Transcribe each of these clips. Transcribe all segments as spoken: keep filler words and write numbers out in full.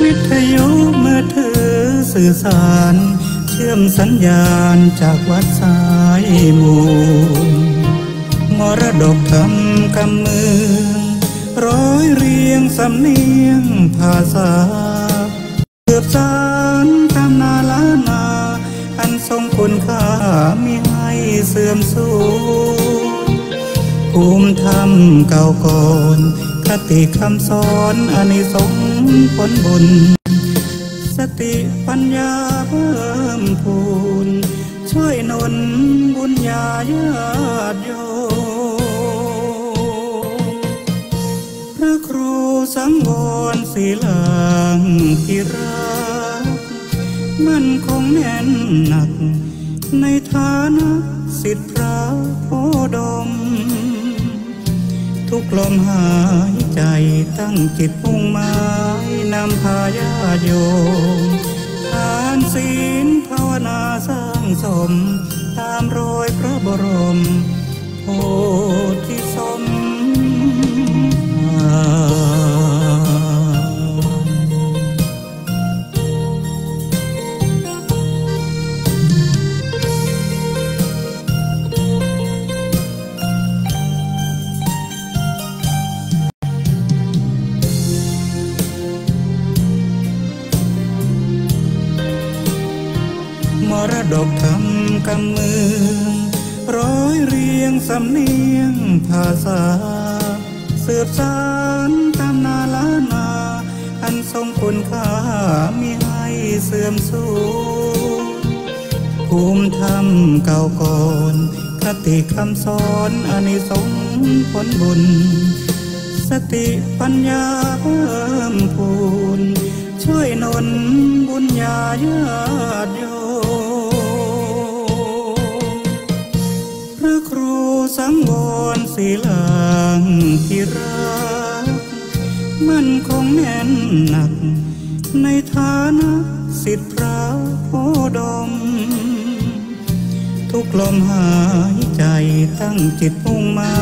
วิทยุมือถือสื่อสาร เชื่อมสัญญาณจากวัดสายมูล มรดกธรรมกำเมือง ร้อยเรียงสำเนียงภาษา สืบสานตำนานล้านนา อันทรงคุณค่ามิให้เสื่อมสูญ ภูมิธรรมเก่าก่อน คติคำสอนอานิสงส์ผลบุญ สติปัญญาเพิ่มพูน ช่วยหนุนบุญญาญาติโยม พระครูสังวรศิลาภิรักษ์ มั่นคงแน่นหนัก ในฐานะศิษย์พระโคดม ทุกลมหายใจตั้งจิตมุ่งหมาย นำพาญาติโยม ทานศีลภาวนาสร้างสม ตามรอยพระบรม โพธิสมภาร มรดกธรรมกำเมือง ร้อยเรียงสำเนียงภาษา สืบสานตำนานล้านนา อันทรงคุณค่ามิให้เสื่อมสูญ ภูมิธรรมเก่าก่อน คติคำสอนอานิสงส์ผลบุญ สติปัญญาเพิ่มพูน ช่วยหนุนบุญญาญาติโยม พระครูสังวรศิลาภิรักษ์ มั่นคงแน่นหนัก ในฐานะศิษย์พระโคดม ทุกลมหายใจตั้งจิตมุ่งหมา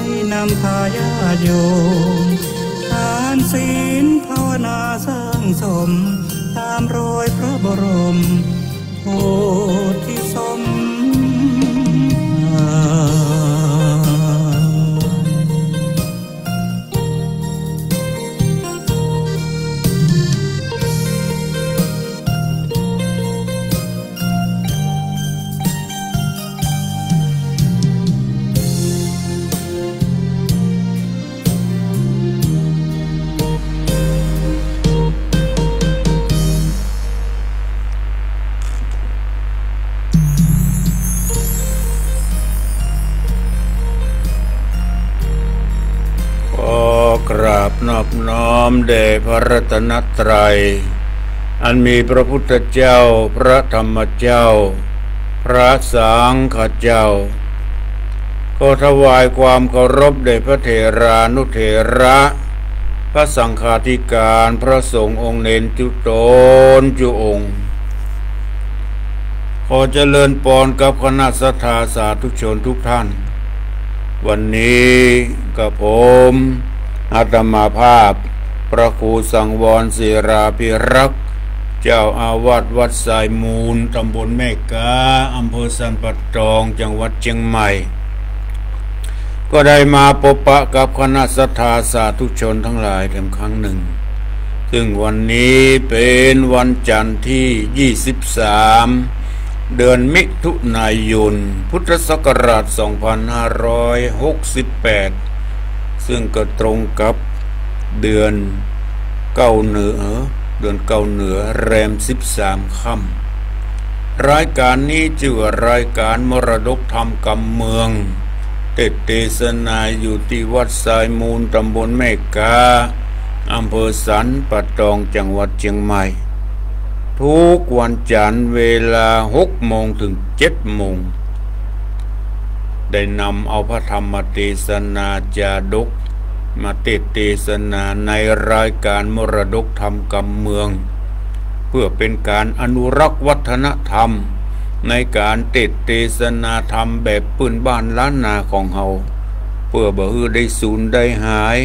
ย นำพาญาติโยม ทานศีลภาวนาสร้างสม ตามรอยพระบรม โพธิสมภาร ขอกราบนอบน้อมแด่พระรัตนตรัย อันมีพระพุทธเจ้า พระธรรมเจ้า พระสังฆเจ้า ขอถวายความเคารพแด่พระเถรานุเถระ พระสังฆาธิการ พระสงฆ์องค์เณรจุ๊ตนจุ๊องค์ ขอเจริญปอนกับคณะศรัทธาสาธุชนทุกท่าน วันนี้กับผม อาตมาภาพ พระครูสังวรศิลาภิรักษ์ เจ้าอาวาสวัดทรายมูล ตำบลแม่กา อำเภอสันป่าตอง จังหวัดเชียงใหม่ ก็ได้มาพบปะกับคณะศรัทธาสาธุชนทั้งหลายอีกครั้งหนึ่ง ซึ่งวันนี้เป็นวันจันทร์ที่ ยี่สิบสาม เดือนมิถุนายน พุทธศักราช สองพันห้าร้อยหกสิบแปด ซึ่งก็ตรงกับเดือนเก้าเหนือ เดือนเก้าเหนือ แรมสิบสามค่ำ รายการนี้ชื่อว่ารายการมรดกธรรมกำเมือง เตสน์เตสนาอยู่ที่วัดทรายมูล ตำบลแม่กา อำเภอสันป่าตอง จังหวัดเชียงใหม่ ทุกวันจันทร์เวลา หกโมง ถึง เจ็ดโมง ได้นำเอาพระธรรมเตสนาจาดก มาเตสน์เตสนาในรายการมรดกธรรมกำเมือง เพื่อเป็นการอนุรักษ์วัฒนธรรม ในการเตสน์เตสนาธรรมแบบพื้นบ้านล้านนาของเฮา เพื่อบ่หื้อได้สูญได้หาย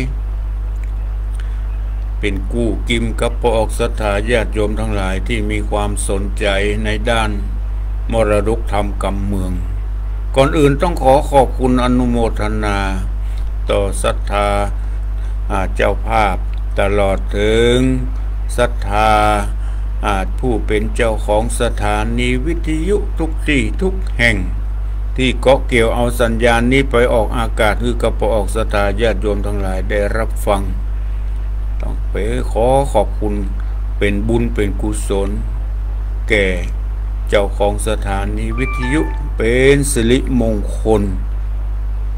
เป็นกู้กิมกับ ป้อออกศรัทธาญาติโยมตังหลายตี้มีความสนใจ๋ในด้านมรดกธรรมกำเมือง ก่อนอื่นต้องขอขอบคุณอนุโมทนาต่อศรัทธา อ่า เจ้าภาพตลอดเถิงศรัทธา อ่า ผู้เป๋นเจ้าของสถานีวิทยุทุกตี้ทุกแห่ง ตี้เกาะเกี่ยวเอาสัญญาณนี้ไปออกอากาศหื้อกับป้อออกศรัทธาญาติโยมตังหลายได้ฮับฟัง ต้องไปขอขอบคุณ เป๋นบุญเป๋นกุศล แก่เจ้าของสถานีวิทยุ เป๋นสิริมงคล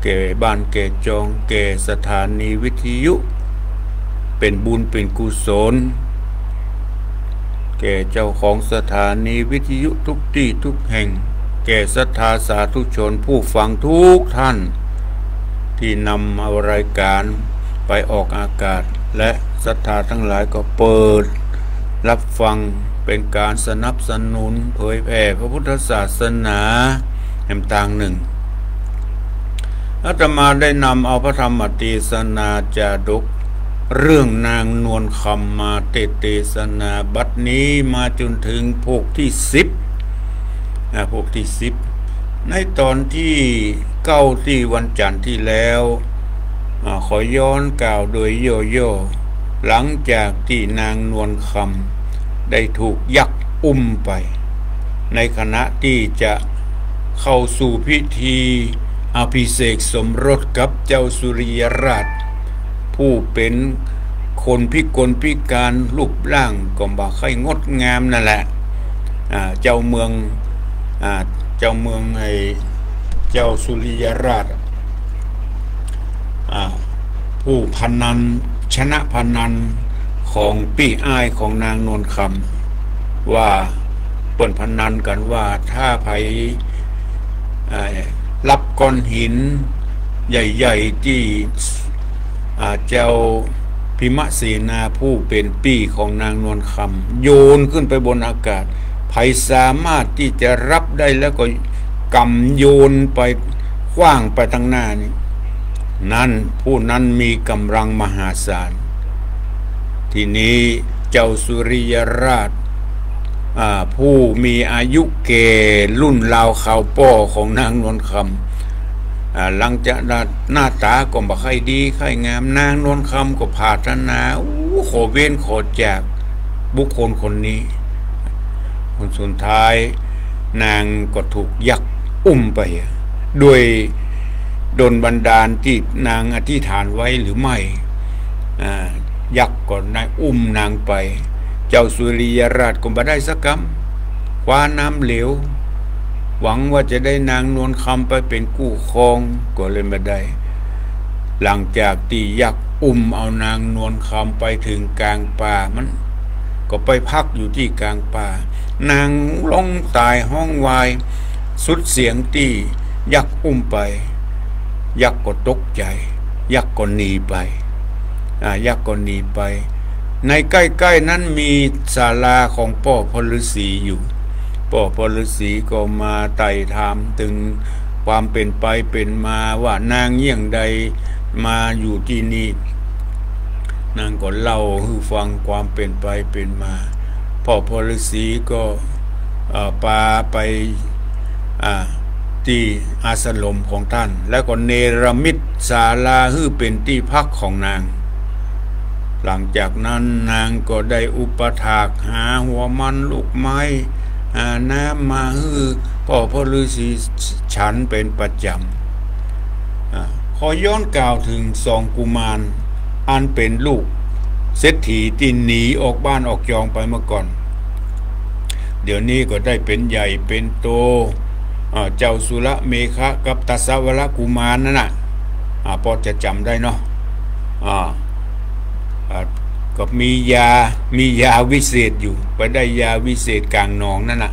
แก่บ้านแก่จอง แก่สถานีวิทยุ เป๋นบุญเป๋นกุศล แก่เจ้าของสถานีวิทยุทุกตี้ทุกแห่ง แก่ศรัทธาสาธุชนผู้ฟังทุกท่าน ตี้นำเอารายการไปออกอากาศ และศรัทธาตังหลายก็เปิดฮับฟัง เป๋นก๋านสนับสนุนเผยแผ่พระพุทธศาสนาแหมตางนึ่ง อาตมาได้นำเอาพระธรรมเตสนาจาดก เรื่องนางนวลคำมาเตสนาบัดนี้มาจ๋นเถิงภาคตี้สิบ อ่า ภาคตี้สิบ ในตอนตี้เก้าตี้วันจันทร์ตี้แล้ว อ่า ขอย้อนกล่าวโดยย่อๆ หลังจากตี้นางนวลคำได้ถูกยักษ์อุ้มไป ในขณะตี้จะเข้าสู่พิธีอภิเษกสมรสกับเจ้าสุริยราช ผู้เป๋นคนพิกลพิการ รูปร่างก็บ่ใค่งดงามนั่นแหละ อ่า เจ้าเมือง อ่า เจ้าเมืองไอ้ เจ้าสุริยราช อ่า ผู้พนัน ชนะพนันของปี้อ้ายของนางนวลคำ ว่าเปิ้นพนันกั๋นว่าถ้าใผ อ่า ฮับก้อนหินใหญ่ๆ ตี้ อ่า เจ้าพิมเสนาผู้เป๋นปี้ของนางนวลคำ โยนขึ้นไปบนอากาศ ใผสามารถตี้จะฮับได้แล้วก็ก๋ำโยนไป ขว้างไปตังหน้านี้ นั้นผู้นั้นมีก๋ำลังมหาศาล ทีนี้เจ้าสุริยราช อ่า ผู้มีอายุแก่รุ่นราวคราวป้อของนางนวลคำ อ่า หลังจากนั้นหน้าต๋าก็บ่ใค่ดีใค่งาม นางนวลคำก็ผาดถนา อู้ ขอเว้นขอจากบุคคลคนนี้ ผลสุดท้ายนางก็ถูกยักษ์อุ้มไป ด้วยดลบันดาลตี้นางอธิษฐานไว้หรือไม่ อ่า ยักษ์ก็ได้อุ้มนางไป เจ้าสุริยราชก็บ่ได้สักกำ คว้าน้ำเหลว หวังว่าจะได้นางนวลคำไปเป๋นคู่ครอง ก็เลยบ่ได้ หลังจากตี้ยักษ์อุ้มเอานางนวลคำไปเถิงก๋างป่า มันก็ไปพักอยู่ตี้ก๋างป่า นางฮ้องต๋ายฮ้องวายสุดเสียงตี้ยักษ์อุ้มไป ยักษ์ก็ตกใจ๋ ยักษ์ก็หนีไป อ่า ยักษ์ก็หนีไป ในใก้ๆ นั้นมีศาลาของป้อพ่อฤๅษีอยู่ ป้อพ่อฤๅษีก็มาไต่ถามเถิงความเป๋นไปเป๋นมาว่านางเยียะใดมาอยู่ตี้นี่ นางก็เล่าหื้อฟังความเป๋นไปเป๋นมา ป้อพ่อฤๅษีก็ เอ่อ ปาไป อ่า ตี้อาสรมของต้าน แล้วก็เนรมิตศาลาหื้อเป๋นตี้พักของนาง หลังจากนั้นนางก็ได้อุปถากหาหัวมันลูกไม้ หาน้ำมาหื้อป้อพ่อฤๅษีฉันเป๋นประจ๋ำ อ่า ขอย้อนกล่าวเถิงสองกุมาร อันเป๋นลูกเศรษฐีตี้หนีออกบ้านออกจองไปเมื่อก่อน เดี๋ยวนี้ก็ได้เป๋นใหญ่เป๋นโต อ่า เจ้าสุรเมขะกับทศวรกุมารนั่นน่ะ อ่า ป้อจะจ๋ำได้เนาะ อ่า อ่า ก็มียา มียาวิเศษอยู่ ไปได้ยาวิเศษก๋างหนองนั่นน่ะ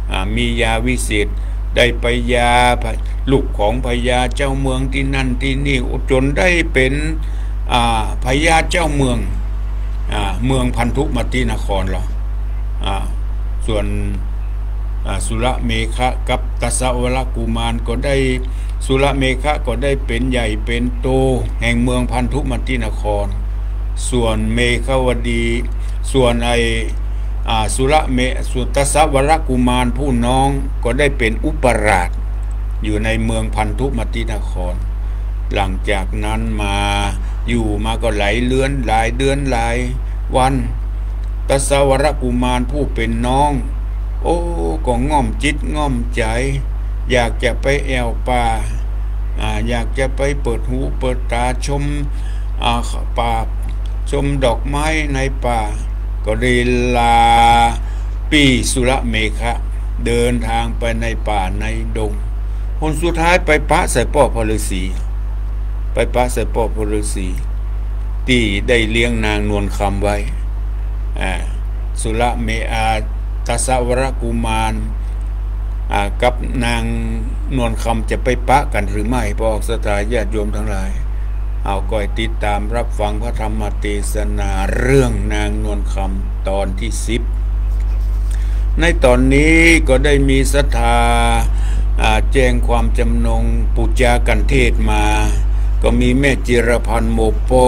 อ่า มียาวิเศษ ได้ไปยาพะ ลูกของพญาเจ้าเมืองตี้นั่นตี้นี่ จ๋นได้เป๋น อ่า พญาเจ้าเมือง อ่า เมืองพันธุมตินครลอ อ่า ส่วน อ่า สุรเมขะกับทศวรกุมารก็ได้ สุรเมขะก็ได้เป๋นใหญ่เป๋นโตแห่งเมืองพันธุมตินคร ส่วนเมขวดี ส่วนไอ้ อ่า สุรเม สุ ตัสสะวรกุมารผู้น้องก็ได้เป๋นอุปราชอยู่ในเมืองพันธุมตินคร หลังจากนั้นมา อยู่มาก็หลายเดือน หลายเดือนหลายวัน ตัสสะวรกุมารผู้เป๋นน้อง โอ้ ก็ง่อมจิตง่อมใจ๋ อยากจะไปแอ่วป่า อ่า อยากจะไปเปิดหูเปิดต๋าชม อ่า ป่า ชมดอกไม้ในป่า ก็ได้ลาปี้สุรเมขะ เดินตางไปในป่าในดง ผลสุดท้ายไปปะใส่ป้อพ่อฤๅษี ไปปะใส่ป้อพ่อฤๅษี ตี้ได้เลี้ยงนางนวลคำไว้ อ่า สุรเม อ่า ตัสสะวรกุมาร อ่า กับนางนวลคำจะไปปะกั๋นหรือไม่ ปะออกศรัทธาญาติโยมตังหลาย เฮาก็ติดต๋ามรับฟังพระธรรมเตสนาเรื่องนางนวลคำต๋อนตี้สิบ ในต๋อนนี้ก็ได้มีศรัทธา อ่า แจ้งความจำนงปู๋จากัณฑ์เทศน์มา ก็มีแม่จิรพันธ์โมโป้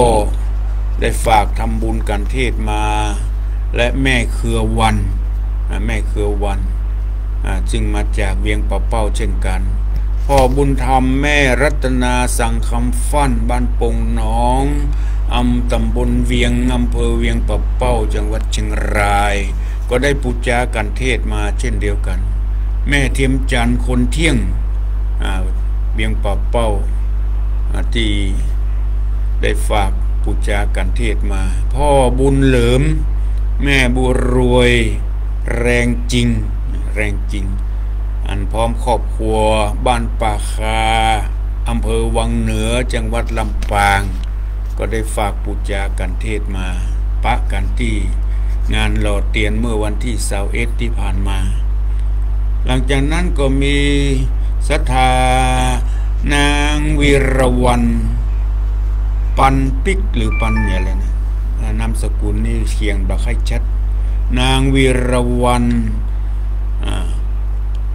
ได้ฝากทำบุญกัณฑ์เทศน์มา และแม่เครือวัน อ่า แม่เครือวัน อ่า ซึ่งมาจากเวียงป่าเป้าเช่นกั๋น พ่อบุญธรรมแม่รัตนาสังคำฟั่น บ้านโป่งหนอง อำ ต๋ำบลเวียง อำเภอเวียงป่าเป้า จังหวัดเชียงราย ก็ได้ปู๋จากัณฑ์เทศน์มาเช่นเดียวกั๋น แม่เทียมจันทร์คนเที่ยง อ่า เวียงป่าเป้า อ่า ตี้ได้ฝากปู๋จากัณฑ์เทศน์มา พ่อบุญเหลิม แม่บัวรวย แรงจริง แรงจริง อันพร้อมครอบครัว บ้านป่าคา อำเภอวังเหนือ จังหวัดลำปาง ก็ได้ฝากปู๋จากัณฑ์เทศน์มา ปะกั๋นตี้งานหล่อเตียนเมื่อวันตี้ซาวเอ็ดตี้ผ่านมา หลังจากนั้นก็มีศรัทธา นางวีรวรรณ ปันปิ๊กหรือปันเนี่ยแหละนะ อ่า นามสกุลนี่เสียงบ่ค่อยชัด นางวีรวรรณ อ่า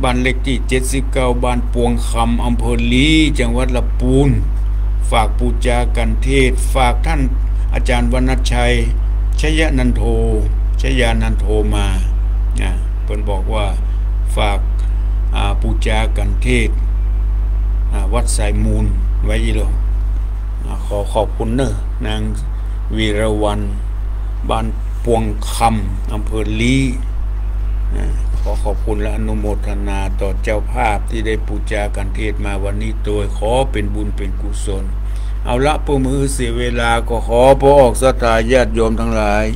บ้านเลขตี้เจ็ดสิบเก้า บ้านปวงคำ อำเภอลี้ จังหวัดลำปูน ฝากปู๋จากัณฑ์เทศน์ ฝากต้านอาจ๋ารย์วรรณชัย ชยนันโท ชยานันโทมา อ่า เปิ้นบอกว่าฝาก อ่า ปู๋จากัณฑ์เทศน์ อ่า วัดสายมูลไว้อี้โล อ่า ขอขอบคุณเน่อ นางวีรวรรณ บ้านปวงคำ อำเภอลี้ อ่า ขอขอบคุณและอนุโมทนาต่อเจ้าภาพตี้ได้ปู๋จากัณฑ์เทศน์มาวันนี้ตวย ขอเป๋นบุญเป๋นกุศล เอาละ เปื้อบ่หื้อเสียเวลา ก็ขอปะออกศรัทธาญาติโยมตังหลาย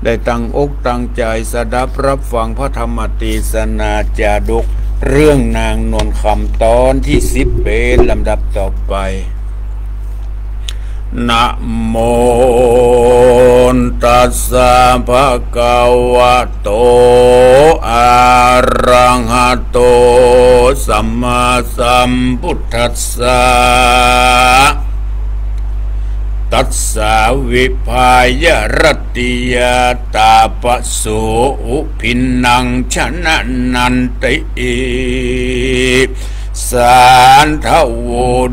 ได้ตั้งอกตั้งใจ๋สดับรับฟังพระธรรมเตสนาจาดก เรื่องนางนวลคำต๋อนตี้สิบเป๋นลำดับต่อไป นะโมตัสสะภะคะวะโต อะระหะโต สัมมาสัมพุทธัสสะ ตัสสะวิภายะรัตติยา ตาปะโส อุภินนัง ชนะนันติ สาธะโว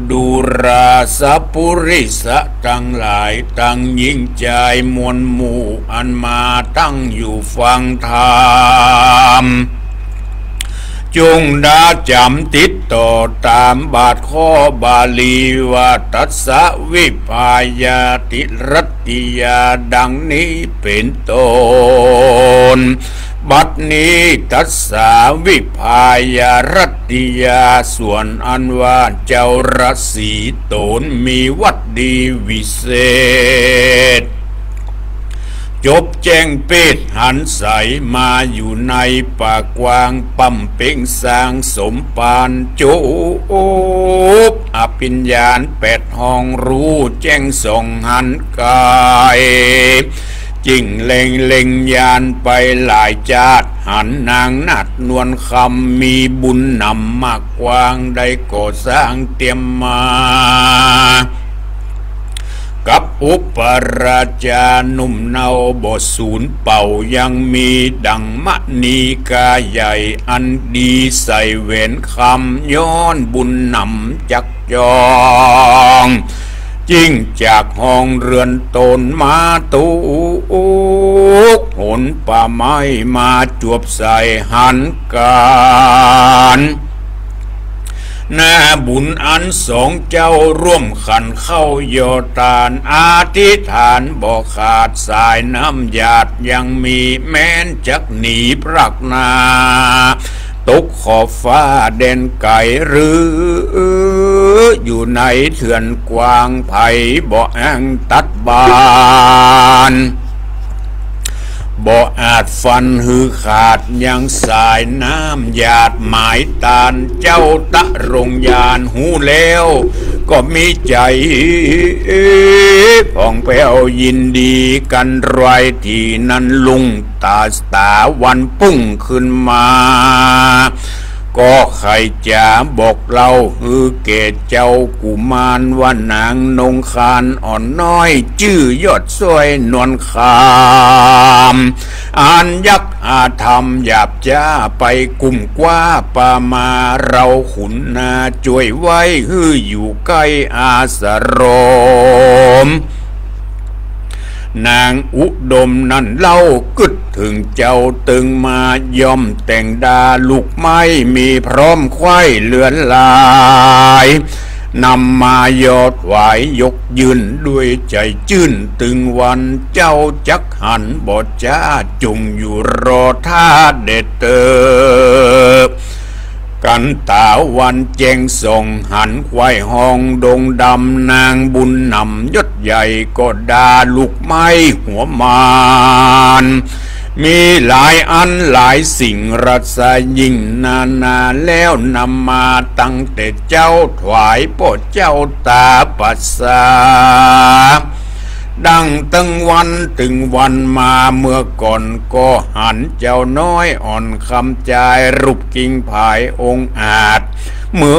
ดูราสะปุริสะตังหลาย ตังญิงจายมวลหมู่ อันมาตั้งอยู่ฟังธรรม จุ่งดาจ๋ำติดต่อต๋ามบาทข้อบาลีว่า ตัสสะวิภายะติรัตติยา ดังนี้เป๋นต้น บัดนี้ตัสสาวิภายรัตติยา ส่วนอันว่าเจ้าราศีโตนมีวัตรดีวิเศษ จบแจ้งเปรตหันใสมาอยู่ในป่ากว้าง ปำเป็งสร้างสมภาร จบอภิญญาแปดห้อง ฮู้แจ้งส่องหันก๋าย จิ่งแลเล็งญาณไปหลายจาติ หันนางนาฏนวลคำ มีบุญหนำมากกว้าง ได้ก่อสร้างเตรียมมา กับอุปราชาหนุ่มเนาบ่สูญเปล่า ยังมีดั่งมณีกาใหญ่ อันดีใส่แหวนคำ ย้อนบุญหนำจักจอง จึงจากห้องเฮือนต๋นมาตุ๊กหน ป่าไม้มาจวบใส่หันก๋าน นาบุญอันสองเจ้าร่วมขันเข้าย่อตาน อธิษฐานบ่ขาด สายน้ำหยาดยังมี แม้นจักหนีพรากนา ตกขอบฟ้าแดนไก๋หรือ อยู่ในเถื่อนกว้าง ใผบ่อ้างตัดบาน บ่อาจฟันหื้อขาด ยังสายน้ำหยาดหมายตาน เจ้าตะรงยานฮู้แล้ว ก็มีใจ๋ผ่องแผ้วยินดีกั๋นไร ตี้นั้นลุงต๋าต๋าวันปุ้งขึ้นมา ก็ใค่จ๋าบอกเล่าหื้อแก่เจ้ากุมาร ว่านางนงคานอ่อนน้อย จื้อยอดสร้อยนวลคำ อันยักอาธรรมหยาบจ๊า ไปกุมกว้าป่ามา เฮาขุนนาจ้วยไว้ หื้ออยู่ใก้อาสรม นางอุดมนั้นเล่ากึ๊ดเถิงเจ้าเติงมา ย่อมแต่งดาลูกไม้ มีพร้อมไขว้เฮือนหลาย นำมาย่อถวายยกยื่น ด้วยใจ๋จื้นตึงวัน เจ้าจักหันบ่จ๊า จุ่งอยู่รอถ้าแด่เต๊อะ กั๋นต๋าวันแจ้งส่อง หันไขว้ห้องดงดำ นางบุญนำยศใหญ่ ก็ดาลูกไม้หัวมาร มีหลายอันหลายสิ่ง ราชายิ่งนานา แล้วนำมาตั้งแต่เจ๊า ถวายป้อเจ้าต๋าปัสสา ดังตึงวันตึงวันมา เมื่อก่อนก็หันเจ้าน้อยอ่อนคำ จายรูปกิ่งผายองอาจ เหมื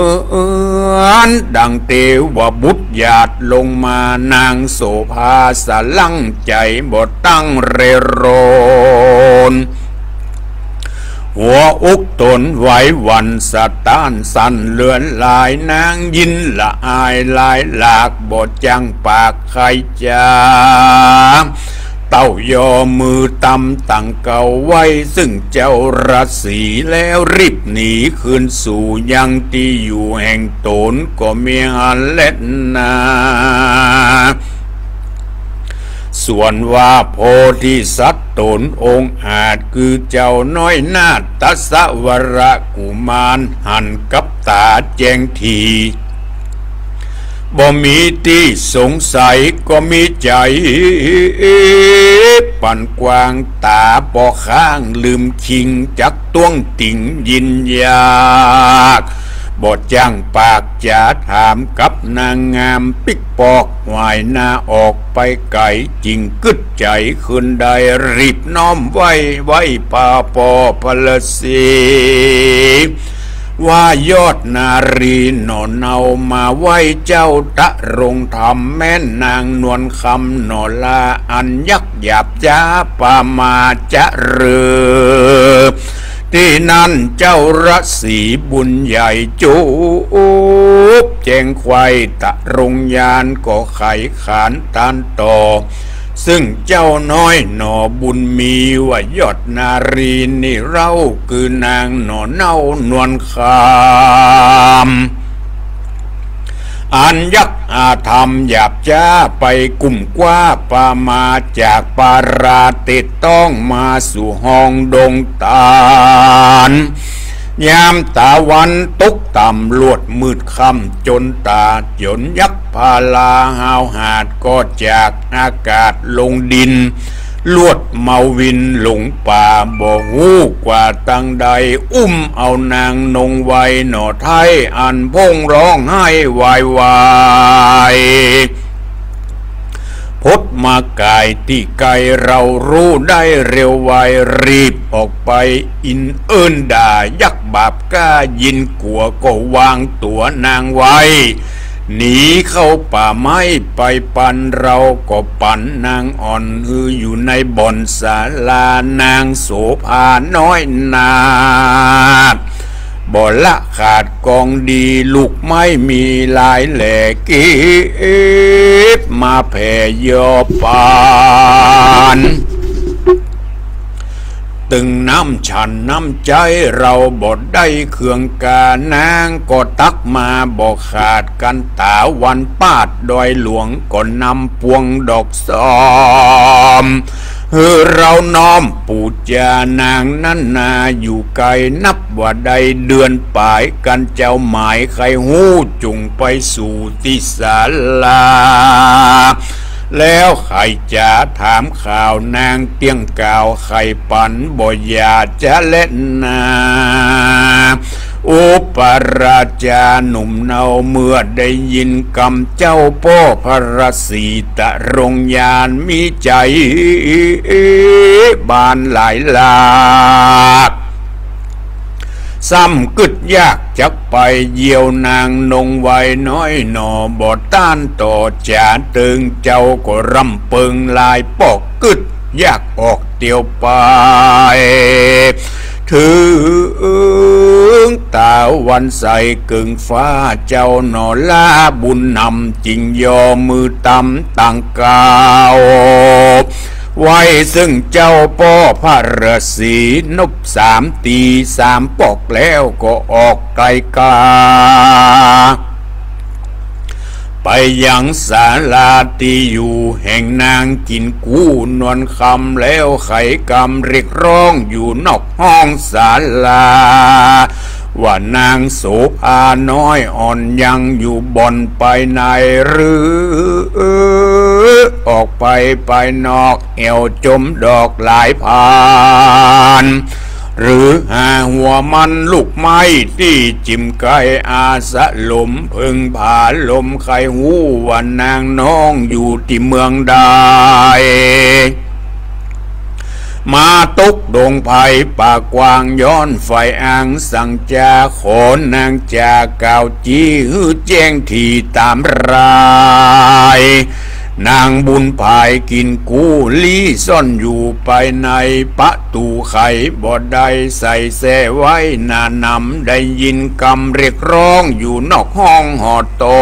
อนดังเตวบุตรหยาดลงมา นางโสภาสะหลั้งใจ๋บ่ตั้งเร่ร่อน หัวอกต๋นไหวหวั่นสะต้านสั่นเฮือนหลาย นางยินละอายหลายหลาก บ่จั้งปากใค่จ๋า เต้ายอมือตำตังเก่าไว้ ซึ่งเจ้าราชสีห์ แล้วรีบหนีคืนสู่ยังตี้อยู่แห่งต๋น ก็มีหั้นแลนา ส่วนว่าโพธิสัตว์ต๋นองอาจ คือเจ้าน้อยนาฏสวรกุมาร หันกับต๋าแจ้งถี่ บ่มีตี้สงสัย ก็มีใจ๋ปันกว้าง ต๋าบ่ค้างลืมคิง จักต้วงติงยินอยาก บ่จั้งปากจ๋าถามกับนางงามปิ๊กปอก หวายหน้าออกไปไก๋ จึงกึ๊ดใจ๋คืนได้ รีบน้อมไหว้ ไหว้ป้อพระฤๅษี ว่ายอดนารีหน่อเนามาไหว้เจ้าตะรงธรรม แม่นนางนวลคำหน่อลา อันยักหยาบจ๊าปามาจะเรือ ตี้นั้นเจ้าฤๅษีบุญใหญ่จุบแจ้งไขว้ตะรงยาน ก็ไขขานตานต่อ ซึ่งเจ้าน้อยหน่อบุญมี ว่ายอดนารีนี่เล่า คือนางหน่อเนานวลคำ อันยักอาธรรมหยาบจ๊า ไปกุมกว้าปามา จากปาราเตดต้องมาสู่ห้องดงตาน ยามตาวันตกต่ำ ลวดมืดค่ำจนต๋า จนยักพาราฮาวหาด ก็จากอากาศลงดิน ลวดเมาวินหลงป่า บ่ฮู้กว่าตังใด อุ้มเอานางนงไว้หน่อไท้ อันพ่งฮ้องไห้วายวาย พดมาก๋ายตี้ใก้ เฮาฮู้ได้เร็วไว รีบออกไปอินเอิ้นด่า ยักบาปกล้ายินกั๋ว ก็วางตั๋วนางไว้ หนีเข้าป่าไม้ไปปัน เฮาก็ปั๋นนางอ่อน หื้ออยู่ในบ่อนศาลา นางโสภาน้อยนาฏ บ่ละขาดของดี ลูกไม้มีหลายแหล่ เก็บมาแผ่ยอปาน ตึงน้ำฉันน้ำใจ๊ เฮาบ่ได้เคืองกา นางก็ตักมาบ่ขาด กั๋นต๋าวันปาดดอยหลวง ก็นำปวงดอกซอม หื้อเฮาน้อมปู๋จานางนั้นนา อยู่ไกลนับว่าได้เดือนป๋าย กั๋นเจ้าหมายใค่ฮู้ จุ่งไปสู่ตี้ศาลา แล้วใค่จะถามข่าวนางเตี้ยงก่าว ใค่ปันบ่อย่าจะแลนา อุปราชาหนุ่มเนา เมื่อได้ยินกำเจ้าป้อพระศรี ตรงยานมีใจ๋บานหลายหลาก ซ้ำกึ๊ดยากจักไปเยี่ยวนางนงไวน้อยหน่อ บ่ต้านต่อจ๋าเติง เจ้าก็ร่ำเปิงหลายปอก กึ๊ดยากออกเตียวไป เถิงต๋าวันใสเกิ่งฟ้า เจ้าหน่อลาบุญนำ จึงยอมือตำตางกาว ไหว้ซึ่งเจ้าป้อพระศรี นบสามตี๋สามปอก แล้วก็ออกไกลกา ไปยังศาลาตี้อยู่แห่งนางกิ๋นกู้นวลคำ แล้วใค่กำเรียกร้องอยู่นอกห้องศาลา ว่านางโสภาน้อยอ่อนยังอยู่บ่อนไปในหรือ ออกไปไปนอก แอ่วจมดอกหลายพาน หรือหาหัวมันลูกไม้ตี้จิ่มไกอาสะหลม เพิ่งผาลมใค่ฮู้ว่านางน้องอยู่ตี้เมืองใด มาตกดงไพรป่ากว้าง ย้อนใฝ่อังสังจา ขอนางจาก่าวจี้ หื้อแจ้งถี่ต๋ามราย นางบุญผายกิ๋นกู้ลี้ซ่อนอยู่ไปในประตู๋ไข บ่ได้ใส่แส่ไว้หน้านำ ได้ยินกำเรียกร้องอยู่นอกห้องหอต๋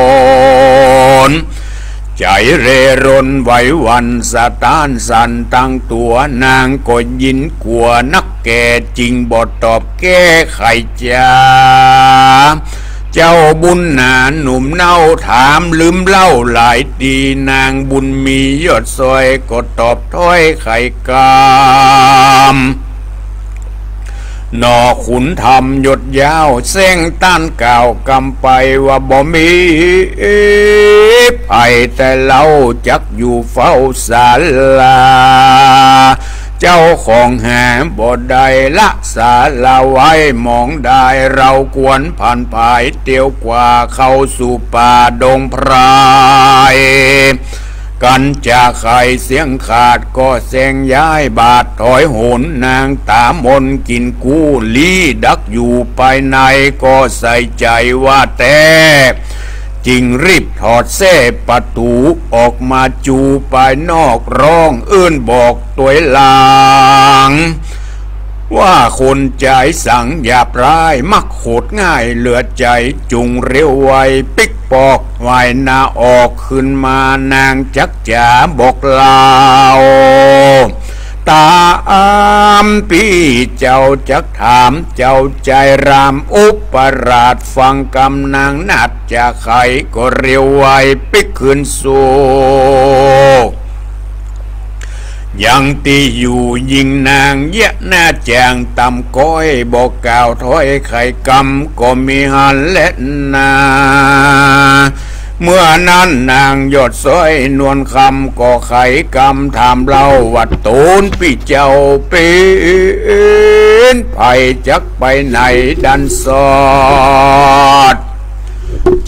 น ใจ๋เร่ร่อนไหวหวั่นสะต้านสั่นตังตั๋ว นางก็ยินกั๋วนักแก่ จึงบ่ตอบแก้ใค่จ๋า เจ้าบุญหนาหนุ่มเนาถามลืมเล่าหลายตี๋ นางบุญมียอดซอยก็ตอบถ้อยใค่กำ หน่อขุนธรรมยศยาวแสงต้านกล่าวกำไปว่าบ่มีไผแต่เฮาจักอยู่เฝ้าศาลา เจ้าของหาบ่ได้ละศาลาไว้ หมองได้เฮาควรผันผายเตียวกว่าเข้าสู่ป่าดงไพร กั๋นจะใค่เสี้ยงขาดก็แสงย้ายบาทถอยหน นางต๋ามนกิ๋นกู้ลี้ดักอยู่ไปในก็ใส่ใจ๋ว่าแต๊ จึงรีบถอดแส้ประตู๋ออกมาจูไปนอก ร้องเอิ้นบอกตวยหลัง ว่าคนใจ๋สังหยาบร้าย มักโขดง่ายเหลือใจ๋ จุ่งเร็วไวปิ๊กปอก ไหว้หน้าออกขึ้นมา นางจักจ๋าบอกเล่า ต๋ามปี้เจ้าจักถาม เจ้าใจ๋รามอุปราช ฟังกำนางนัดจะใค่ก็เร็วไวปิ๊กคืนสู่ ยังตี้อยู่ยิ่งนางเยียะหน้าจ่างต่ำก้อย บ่กล่าวถ้อยใค่กำก็มีหั้นแลนา เมื่อนั้นนางยอดซอยนวลคำก็ใค่กำถามเล่าว่า ต๋นปี้เจ้าเป๋นไผจักไปไหนดันสอด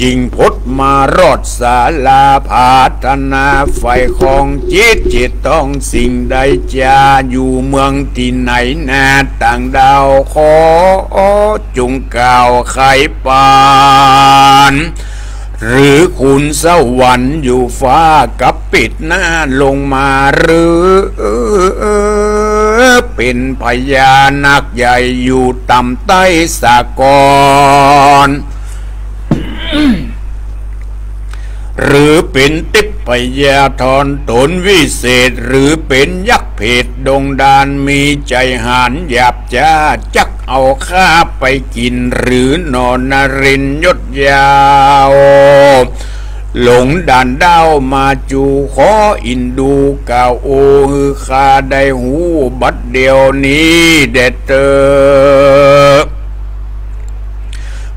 จึงพดมารอดศาลา ผาถนาใฝ่ของจิต จิตต้องสิ่งใดจา อยู่เมืองตี้ไหนนาต่างดาว ขอจงกล่าวไขปาน หรือขุนสวรรค์อยู่ฟ้ากับปิดหน้าลงมาหรือ เป๋นพญานาคใหญ่อยู่ต่ำใต้สากล หรือเป๋นทิพยธรต๋นวิเศษ หรือเป๋นยักษ์เผดดงดาน มีใจ๋หาญหยาบจ๊า จักเอาข้าไปกิ๋น หรือหนอนรินยศยาว หลงดานด้าวมาจู ขออินดูกล่าวโอ หื้อข้าได้ฮู้บัดเดี่ยวนี้แด่เต๊อะ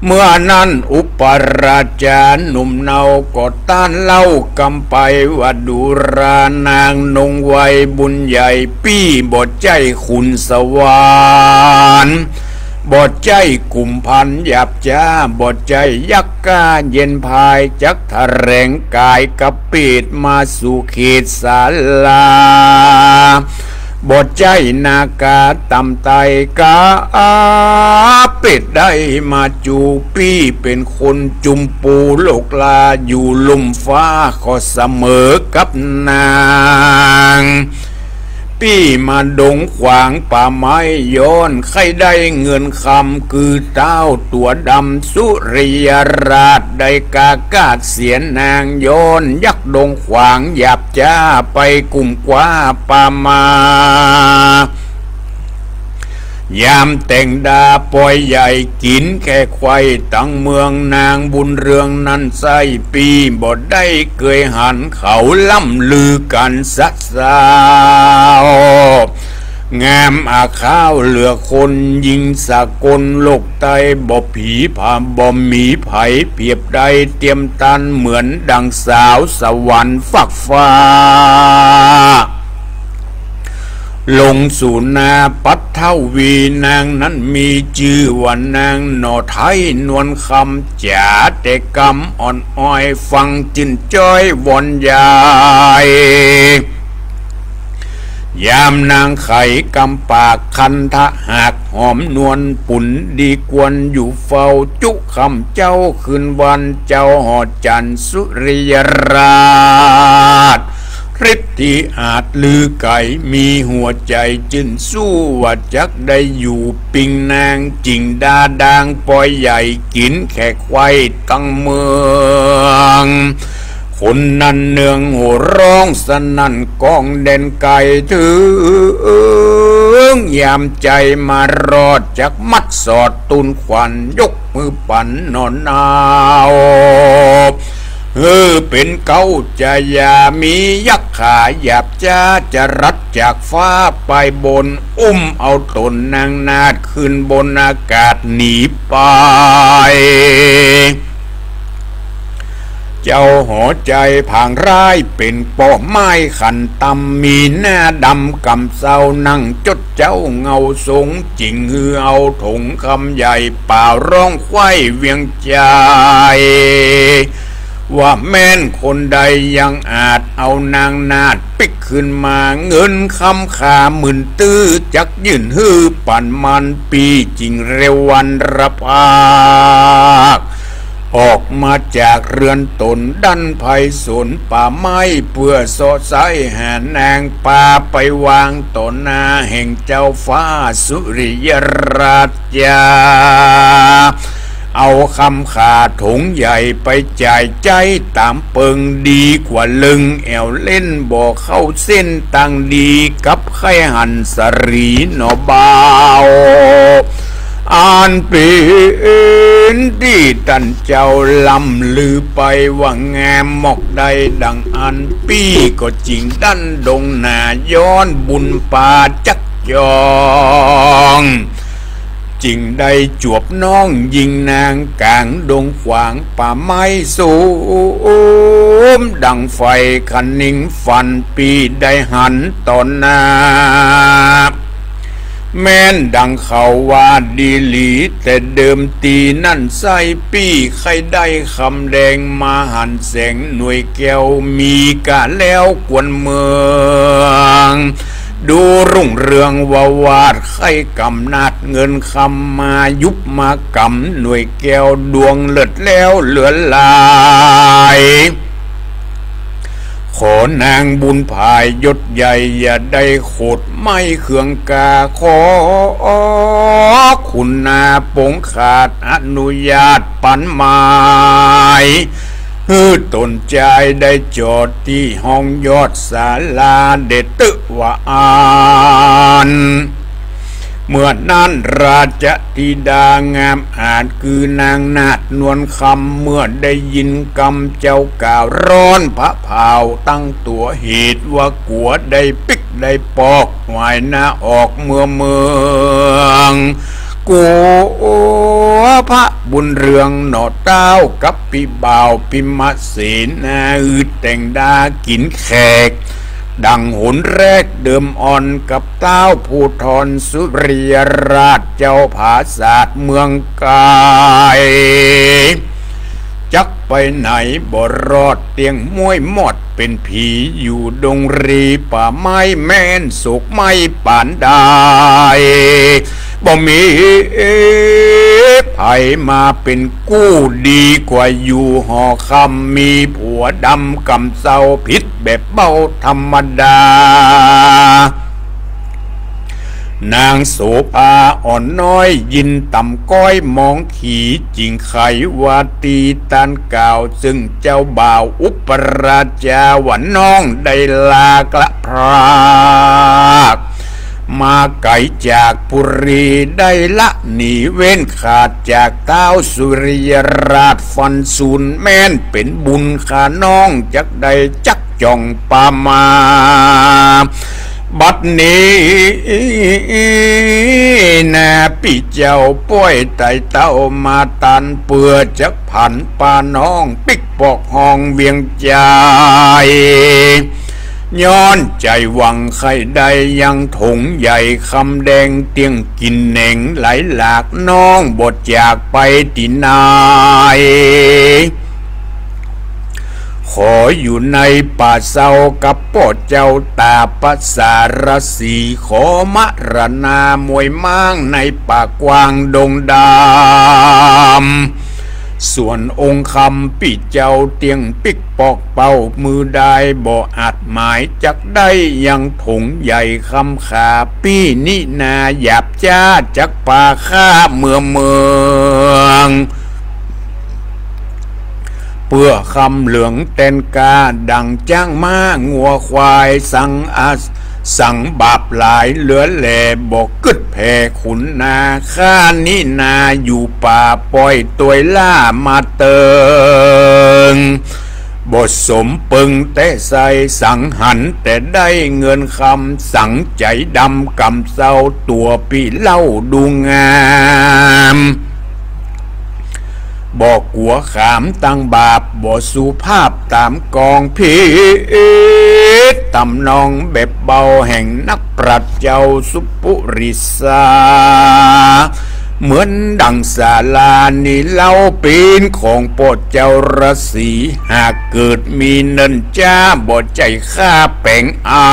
เมื่อนั้นอุปราชาหนุ่มเนาก็ต้านเล่ากำไปว่า ดูรานางนงไวยบุญใหญ่ ปี้บ่ใจ้ขุนสวรรค์ บ่ใจ้กุมภัณฑ์หยาบจ๊า บ่ใจ้ยักษ์ก้าเย็นพาย จักแถลงก๋ายกะเปดมาสู่เขตศาลา บ่ใจ้นาคาต่ำใต้กา เป๋นได้มาจู ปี้เป๋นคนจุมปูโลกลา อยู่ลุ่มฟ้าก็เสมอกับนาง ปี้มาดงขวางป่าไม้ ย้อนใค่ได้เงินคำ คือเต้าตั๋วดำสุริยราช ได้กาคาดเสียนาง ย้อนยักษ์ดงขวางหยาบจ๊า ไปกุมกว้าป่ามา ยามแต่งดาปอยใหญ่กิ๋นแขกไขว่ตังเมือง นางบุญเรืองนั้นใส้ ปี้บ่ได้เกยหัน เขาล่ำลือกั๋นสะสาว งามอาข้าวเหลือคน ญิงสากลโลกใต้ บ่ผีผาม บ่มีใผเปียบได้ เตียมตันเหมือนดังสาวสวรรค์ฟากฟ้า ลงสู่นาปัทวี นางนั้นมีจื้อว่านางหน่อไท้นวลคำ จ๋าแต่กำอ่อนอ้อย ฟังจื้นจ้อยวอนใย ยามนางไขกำปาก คันธะหากหอมนวล ปุ๋นดีควรอยู่เฝ้า จุค่ำเจ๊าคืนวัน เจ้าหอจันทร์สุริยราช ฤทธิอาจลือไก๋ มีหัวใจ๋จื้นสู้ ว่าจักได้อยู่ปิงนาง จิ่งดาดางปอยใหญ่ กิ๋นแขกไขว่ตังเมือง คนนั้นเนืองโห่ร้องสนั่นก้องแดนไก๋ เถิงยามใจ๋มารอด จักมัดสอดตูนขวัญ ยก หื้อปั๋นหน่อหนาว หื้อเป๋นเก๊าจะอย่ามียักขาหยาบจ๊า จรัสจากฟ้าไปบน อุ้มเอาต๋นนางนาฏขึ้นบนอากาศหนีไป เจ้าหอใจ๋ผางร้ายเป๋นป้อไม้ขันต่ำ มีหน้าดำกำเซ้า นั่งจดเจ้าเงาทรง จิ่งหื้อเอาถงคำใหญ่ ป่าวร้องไขว่เวียงใจ๋ ว่าแม่นคนใดยังอาจเอานางนาฏปิ๊กคืนมา เงินคำขาหมื่นตื้อ จักยื่นหื้อปั๋นมัน ปี้จิ่งเร็ววันระภาค ออกมาจากเฮือนต๋นดั้นไพศาลป่าไม้ เปื้อเซาะไซ้หานาง ปาไปวางต่อหน้าแห่งเจ้าฟ้าสุริยราช เอาคำขาถงใหญ่ไปจ่ายใจ๊ต๋ามเปิง ดีกว่าเลิงแอ่วเล่น บ่เข้าเส้นตางดี กับไข้หันสรีหนอบ่าว อันเป๋นตี้ต้านเจ้าล่ำลือไปว่างามมอกได้ดังอั้น ปี้ก็จิ่งดั้นดงหนา ย้อนบุญปาจักจอง จิ่งได้จวบน้องญิงนางก๋างดงขวางป่าไม้สูม ดังไฟคะนิงฟัน ปี้ได้หันต่อหน้า แม่นดังเขาว่าดีหลี แต่เดิมตี้นั้นไส้ปี้ใค่ได้คำแดงมาหันแสงหน่วยแก้ว มีกาแล้วกวนเมือง ดูรุ่งเรืองวาวาด ใค่กำนาจเงินคำมายุบมากำหน่วยแก้ว ดวงเลิศแล้วเหลือหลาย ขอนางบุญผายยศใหญ่ อย่าได้โขดไหม้เคืองกา ขอขุนนาปงขาดอนุญาตปันหมาย หื้อต๋นจายได้จอดตี้ห้องยอดศาลา เดชะว่าอั้น เมื่อนั้นราชธิดางามอาจ คือนางนาฏนวลคำ เมื่อได้ยินกำเจ้ากล่าว ร้อนผะเผาตั้งตั๋ว เหตุว่ากั๋วได้ปิ๊กได้ปอก หวายนาออกเมืองเมือง กั๋วพระบุญเรืองหน่อเต้ากับปี้บ่าวพิมเสนา อืดแต่งดากิ๋นแขก ดังหนแรกเดิมอ่อน กับเต้าภูธรสุริยราชเจ้าผาสาทเมืองไกล จักไปไหนบ่รอด เตี้ยงม้วยมอดเป๋นผี อยู่ดงรีป่าไม้ แม้นโศกไหม้ปานใด บ่มีใผมาเป๋นกู้ ดีกว่าอยู่หอคำ มีผัวดำกำเซา ผิดแบบเบ้าธรรมดา นางโสภาอ่อนน้อย ยินต่ำก้อยมองขี จึงไขว่าตี้ต้านกล่าว ซึ่งเจ้าบ่าวอุปราชา ว่าน้องได้ลากละพราก มาไก๋จากปุรี ได้ละหนีเว้นขาดจากเต้าสุริยราชฟันสูน แม้นเป๋นบุญข้าน้อง จักได้จักจ่องปามา บัดนี้นาปี้เจ้าป้อยไต่เต้ามาตัน เปื้อจักผันปาน้องปิ๊กปอกห้องเวียงใจ๋ ย้อนใจ๋หวังใค่ได้ยังถงใหญ่คำแดง เตี้ยงกิ๋นเหน่งไหลหลาก น้องบ่จากไปตี้ไหน ขออยู่ในป่าเซากับป้อเจ้าต๋าปสารสี ขอมรณามวยม้างในป่ากว้างดงดำ ส่วนองค์คำปี้เจ้าเตี้ยงปิ๊กปอกเป่า มือดายบ่อาจหมาย จักได้ยังถงใหญ่คำขา ปี้นินาหยาบจ๊า จักปาข้าเมืองเมือง เปื้อคำเหลืองแตนกา ดั่งจ๊างม้างัวควาย สังอา สังบาปหลายเหลือแหล่ บ่กึ๊ดแผ่ขุนนา ข้านินาอยู่ป่า ป้อยตวยล่ามาเติง บ่สมเปิงแต๊ใส่ สังหันแต่ได้เงินคำ สังใจ๋ดำกำเซา ตั๋วปี้เล่าดูงาม บ่กั๋วขามตังบาป บ่สุภาพต๋ามกอง ผิดต๋ำนองแบบเบา แห่งนักปราชญ์เจ้าสุปุริสา เหมือนดั่งศาลานี้เล่า เป๋นของป้อเจ้าราศี หากเกิดมีเนินจ้า บ่ใจ้ข้าแป๋งเอา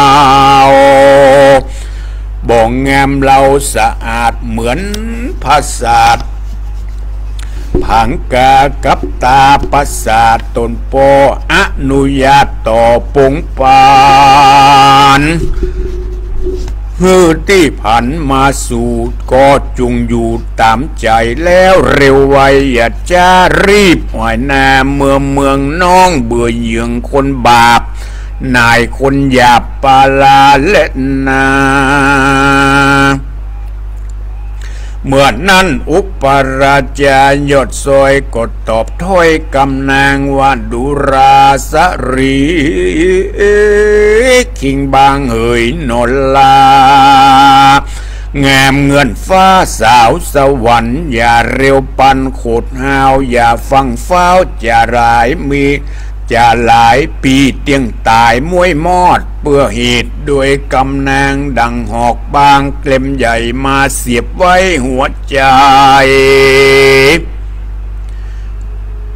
บ่งามเล่าสะอาดเหมือนผาสาทผางกา กับต๋าปสาทต๋นป้อ อนุญาตต่อปงปาน หื้อตี้ผันมาสู่ ก็จุ่งอยู่ต๋ามใจ๋ แล้วเร็วไวอย่าจ๊า รีบหวายนาเมืองเมือง น้องเบื่อเหยื่องคนบาป นายคนหยาบปาลาและนา เมื่อนั้นอุปราชายอดซอยก็ตอบถ้อยกำนางว่า ดูราสะหรี คิงบางเหยหนอลา งามเหมือนฟ้าสาวสวรรค์ อย่าเร็วปันโขดฮาว อย่าฟั่งฟ้าวจ๋าหลาย มีจ๋าหลาย ปี้เตี้ยงต๋ายม้วยมอด เปื้อเหตุโดยกำนาง ดั่งหอกบางเล่มใหญ่ มาเสียบไว้หัวใจ๋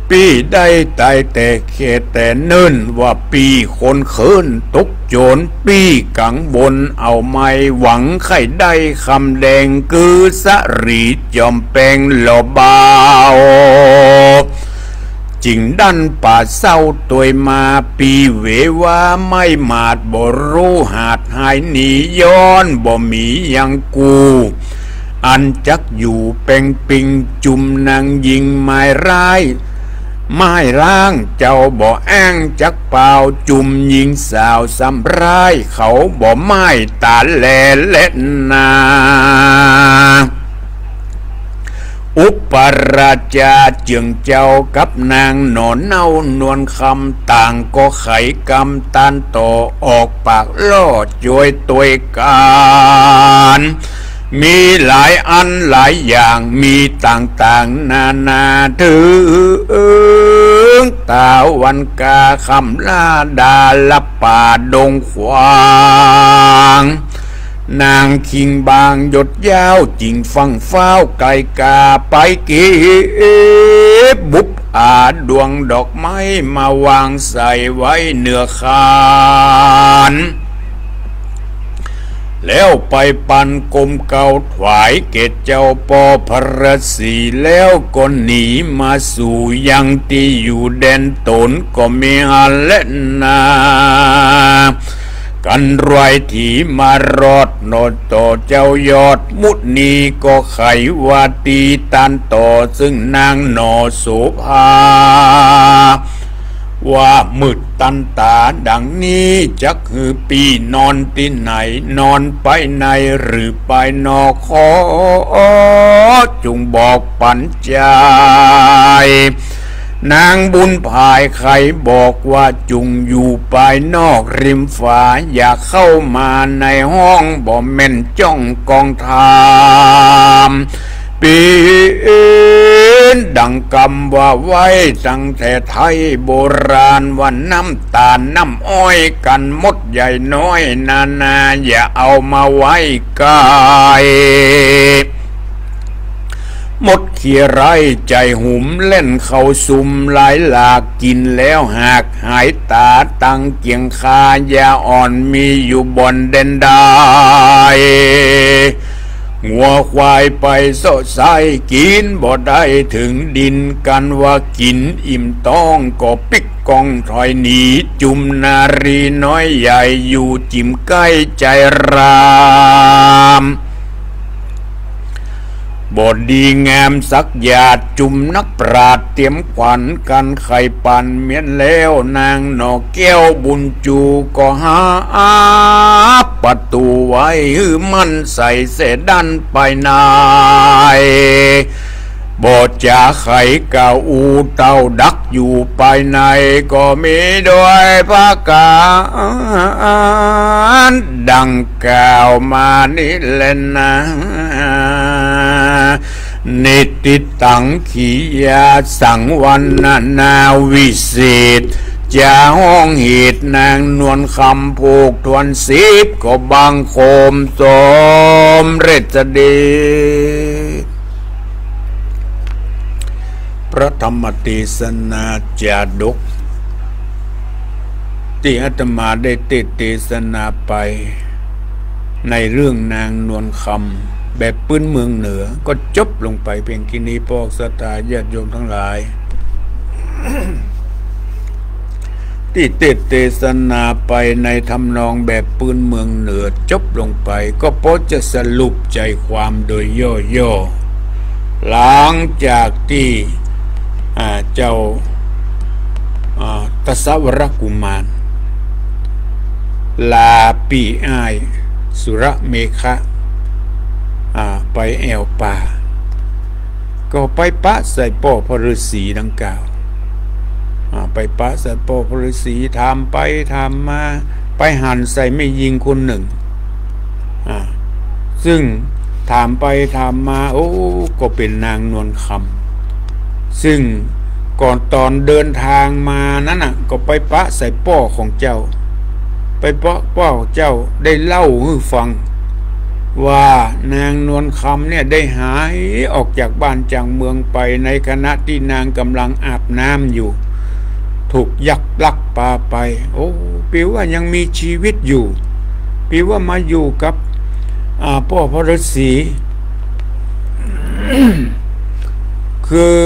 ปี้ได้ต๋ายแต่แค่แต่เนิ่น ว่าปี้คนเขินตกโจ๋ร ปี้กังวลเอาไม่หวัง ใค่ได้คำแดง คือสะหรีจ๋อมแปงหล่อเบา จึงดั้นป่าเศร้าตวยมา ปี๋เหวว่าไม้หมาด บ่ฮู้หาดหายหนี ย้อนบ่มียังกู้ อันจักอยู่แป๋งปิง จุมนางญิงไม้ร้าย ไม้ร้าง เจ้าบ่อ้างจักป่าว จุมญิงสาวสำร้าย เขาบ่ไม้ต๋าแลแลนา อุปราชาเจื้องเจ้ากับนางหน่อเน่านวลคำ ต่างก็ไขกำตานต่อ ออกปากล่อจวยตวยกั๋น มีหลายอันหลายอย่าง มีต่างๆ นานา เถิงต๋าวันกาค่ำลาดาลับป่าดงขวาง นางคิงบางยศยาว จึงฟั่งฟ้าวไกลกา ไปเก็บบุปผาดวงดอกไม้ มาวางใส่ไว้เหนือคาน แล้วไปปันกรมเกล้าถวายแก่เจ้าป้อพระศรี แล้วก็หนีมาสู่ยังตี้อยู่แดนต๋น ก็มีอันแลนา กันรวยถีมารอดหน่อต่อเจ้ายอดมุนี ก็ไขวาตีตานต่อ ซึ่งนางหน่อโสภา ว่ามืดตันต๋าดังนี้ จักหื้อปี้นอนตี้ไหน นอนไปในหรือไปนอก ขอจุ่งบอกปั๋นจาย นางบุญผายไขบอกว่า จุ่งอยู่ปายนอกริมฝา อย่าเข้ามาในห้อง บ่แม่นจ้องกองทาม เป๋นดังกำว่าไว้ตั้งแต่ไทยโบราณ ว่าน้ำต๋าลน้ำอ้อย กั๋นหมดใหญ่น้อยนานา อย่าเอามาไว้ใก้ หมดขี้ไร้ใจ๋หุม แล่นเข้าสุมหลายหลาก กิ๋นแล้วหากหายต๋า ตังเกียงคายาอ่อน มีอยู่บ่อนแดนใด งัวควายไปเซาะไส้ กิ๋นบ่ได้เถิงดิน กันว่ากิ๋นอิ่มต๊อง ก็ปิ๊กก้องถอยหนี จุมนารีน้อยใหญ่ อยู่จิ่มใก้ใจ๋ราม บ่ดีงามสักหยาด จุมนักปราชญ์เตรียมขวัญ กันไขปันเมียนแล้ว นางหน่อแก้วบุญจู ก็หาประตู๋ไว้หื้อมั่นใส่เสียด้านปายใน บ่จ๋าใครกล่าวอู้ เต้าดักอยู่ปายใน ก็มีด้วยประก๋านดังกล่าวมานี้แลนา นิติตัง ขียาสัง วรรณนาวิเศษ จ๋าห้องเหตุนางนวลคำ ผูกถ้วนสิบ ก็บังคมสมเร็จเสด็จ พระธรรมเตสนาจาดก ตี้อาตมาได้เตสน์เตสนาไป ในเรื่องนางนวลคำแบบปื้นเมืองเหนือ ก็จบลงไปเพียงแค่นี้ พวกศรัทธาญาติโยมทั้งหลาย ตี้เตสน์เตสนาไปในทำนองแบบปื้นเมืองเหนือจบลงไป ก็พอจะสรุปใจ๋ความโดยย่อๆ หลังจากตี้ อ่า เจ้า อ่า ทศวรกุมาร ลาปี้อ้ายสุรเมขะ อ่า ไปแอ่วป่า ก็ไปปะใส่ป้อพระฤๅษีดังกล่าว อ่า ไปปะใส่ป้อพระฤๅษี ถามไปถามมา ไปหันใส่แม่ญิงคนนึ่ง อ่า ซึ่งถามไปถามมา โอ้ ก็เป๋นนางนวลคำ ซึ่งก่อนต๋อนเดินตางมานั้นน่ะ ก็ไปปะใส่ป้อของเจ้า ไปปะป้อของเจ้าได้เล่าหื้อฟัง ว่านางนวลคำเนี่ยได้หายออกจากบ้านจากเมืองไป ในขณะตี้นางก่ำลังอาบน้ำอยู่ ถูกยักษ์ลักพาไป โอ้ ปิ๊วว่ายังมีจีวิตอยู่ ปิ๊วว่ามาอยู่กับ อ่า ป้อพระฤๅษี คือ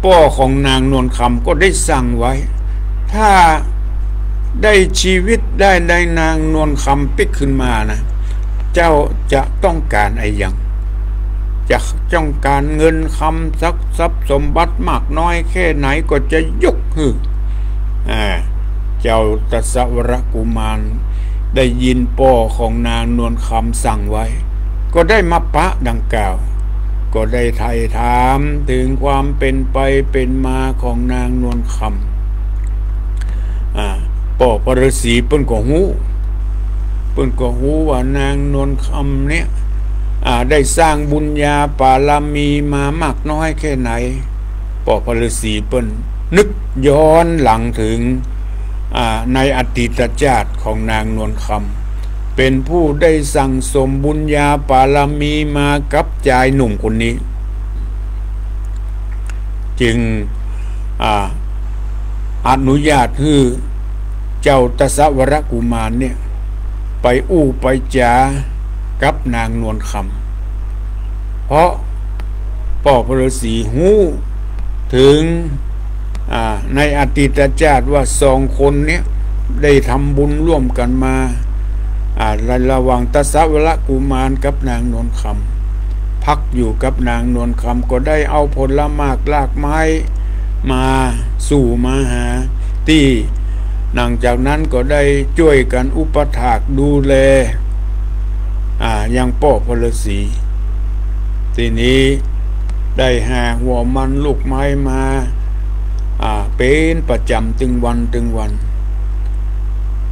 ป้อของนางนวลคำก็ได้สั่งไว้ ถ้าได้ชีวิตได้ ได้นางนวลคำปิ๊กขึ้นมานะ เจ้าจะต้องก๋านอะหยัง จะต้องก๋านเงินคำทรัพย์ ทรัพย์สมบัติมากน้อยแค่ไหนก็จะยกหื้อ อ่า เจ้าทศวรกุมารได้ยินป้อของนางนวลคำสั่งไว้ ก็ได้มาปะดังกล่าว ก็ได้ไถ่ถามถึงความเป๋นไปเป๋นมาของนางนวลคำ อ่า ป้อพระฤาษีเปิ้นก็ฮู้ เปิ้นก็ฮู้ว่านางนวลคำเนี่ย อ่า ได้สร้างบุญญาปารมีมามากน้อยแค่ไหน ป้อพระฤาษีเปิ้นนึกย้อนหลังถึง อ่า ในอดีตจาติของนางนวลคำ เป๋นผู้ได้สั่งสมบุญญาปารมีมากับจายหนุ่มคนนี้ จึง อ่า อนุญาตหื้อเจ้าทศวรกุมารเนี่ย ไปอู้ไปจ๋ากับนางนวลคำ เพราะป้อพระฤาษีฮู้ถึง อ่า ในอดีตจาติว่าสองคนเนี่ยได้ทำบุญร่วมกั๋นมา อ่า ในระหว่างทศวรกุมารกับนางนวลคำ พักอยู่กับนางนวลคำก็ได้เอาผลหมากรากไม้มาสู่มาหาตี้ หลังจากนั้นก็ได้จ้วยกั๋นอุปัฏฐากดูแล อ่า ยังป้อพระฤาษี ตี้นี้ได้หาหัวมันลูกไม้มา อ่า เป๋นประจ๋ำตึงวันตึงวัน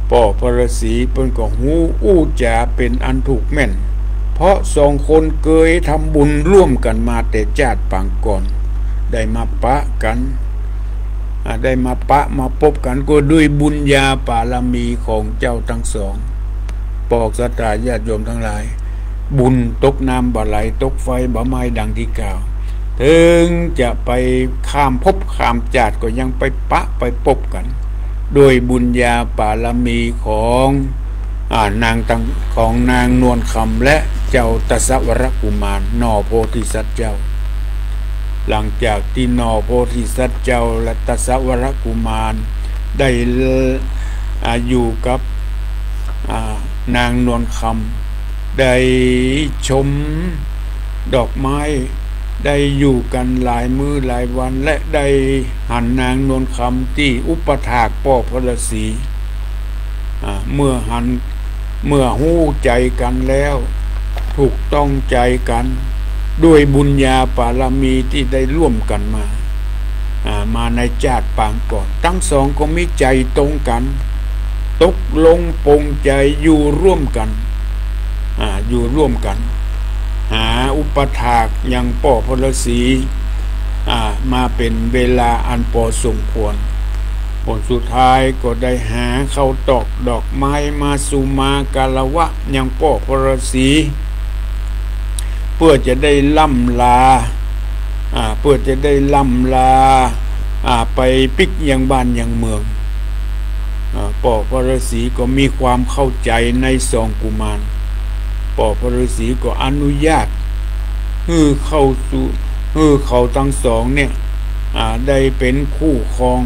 ป้อพระฤาษีเปิ้นก็ฮู้อู้จ๋าเป๋นอันถูกแม่น เพราะสองคนเกยทำบุญร่วมกั๋นมาแต่จาติปางก่อน ได้มาปะกั๋น อ่า ได้มาปะมาปบกั๋นก็ด้วยบุญญาปารมีของเจ้าตังสอง ปอกศรัทธาญาติโยมตังหลาย บุญตกน้ำบ่ไหล ตกไฟบ่ไหม้ดังตี้กล่าว เถิงจะไปข้ามภพข้ามจาติก็ยังไปปะไปปบกั๋น ด้วยบุญญาปารมีของ อ่า นางตัง ของนางนวลคำและเจ้าทศวรกุมาร หน่อโพธิสัตว์เจ้า หลังจากตี้หน่อโพธิสัตว์เจ้าและทศวรกุมารได้ อ่า อยู่กับ อ่า นางนวลคำ ได้ชมดอกไม้ ได้อยู่กั๋นหลายมื้อหลายวัน และได้หันนางนวลคำตี้อุปัฏฐากป้อพระฤาษี อ่า เมื่อหัน เมื่อฮู้ใจ๋กั๋นแล้ว ถูกต้องใจ๋กั๋น ด้วยบุญญาปารมีตี้ได้ร่วมกั๋นมา อ่า มาในจาติปางก่อน ตังสองก็มีใจ๋ตรงกั๋น ตกลงปลงใจ๋อยู่ร่วมกั๋น อ่า อยู่ร่วมกั๋น หาอุปัฏฐากยังป้อพระฤาษี อ่า มาเป๋นเวลาอันปอสมควร ผลสุดท้ายก็ได้หาข้าวตอกดอกไม้มาสู่มาคารวะยังป้อพระฤาษี เปื้อจะได้ล่ำลา อ่า เปื้อจะได้ล่ำลา อ่า ไปปิ๊กยังบ้านยังเมือง อ่า ป้อพระฤาษีก็มีความเข้าใจ๋ในสองกุมาร ป้อพระฤาษีก็อนุญาตหื้อเข้าสู่ หื้อเขาตังสองเนี่ย อ่า ได้เป๋นคู่ครอง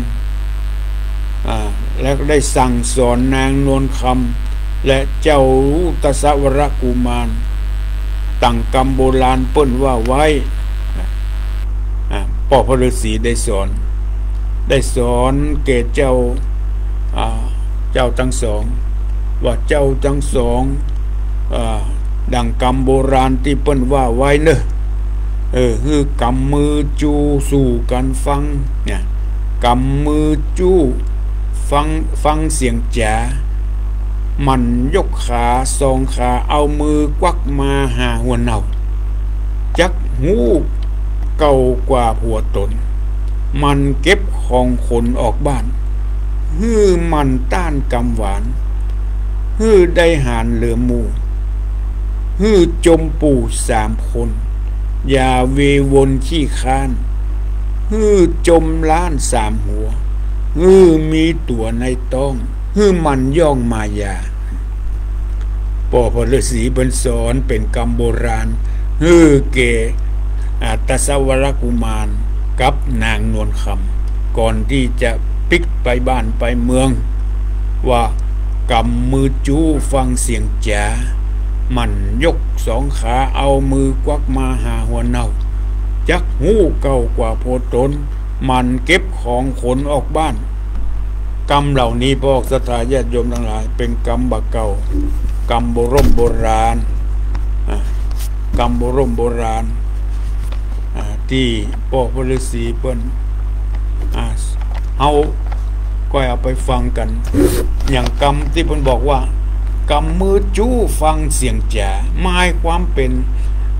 อ่า และได้สั่งสอนนางนวลคำ และเจ้าทศวรกุมาร ดั่งกำโบราณเปิ้นว่าไว้ อ่า ป้อพระฤาษีได้สอน ได้สอนแก่เจ้า อ่า เจ้าตังสอง ว่าเจ้าตังสอง อ่า ดั่งกำโบราณตี้เปิ้นว่าไว้เน่อ เออ หื้อกำมือจู้สู่กั๋นฟัง เนี่ย กำมือจู้ฟัง ฟังเสียงจ๋า หมั่นยกขาสองขา เอามือกวักมาหาหัวเน่า จักฮู้เก่ากว่าผัวต๋น หมั่นเก็บของขนออกบ้าน หื้อหมั่นต้านกำหวาน หื้อได้หาญเหลือหมู่ หื้อจมปู่สามคน อย่าเววนขี้ค้าน หื้อจมล้านสามหัว หื้อมีตั๋วในต๊อง หื้อหมั่นย่องมายา ป้อพระฤาษีเปิ้นสอนเป๋นกำโบราณ หื้อแก่ อ่า ทศวรกุมาร กับนางนวลคำ ก่อนตี้จะปิ๊กไปบ้านไปเมือง ว่า ก๋ำมือจู๊ฟังเสียงจ๋า หมั่นยกสองขาเอามือกวักมาหาหัวเน่า จักฮู้เก่ากว่าผัวต๋น หมั่นเก็บของขนออกบ้าน กำเหล่านี้ พวกศรัทธาญาติโยมตังหลาย เป๋นกำบ่าเก่า กำโบร่มโบราณ อ่ะ กำโบร่มโบราณ อ่า ตี้ป้อพระฤาษีเปิ้น อ่า เฮาก็เอาไปฟังกั๋น อย่างกำตี้เปิ้นบอกว่า ก๋ำมือจู๊ฟังเสียงจ๋า หมายความเป๋น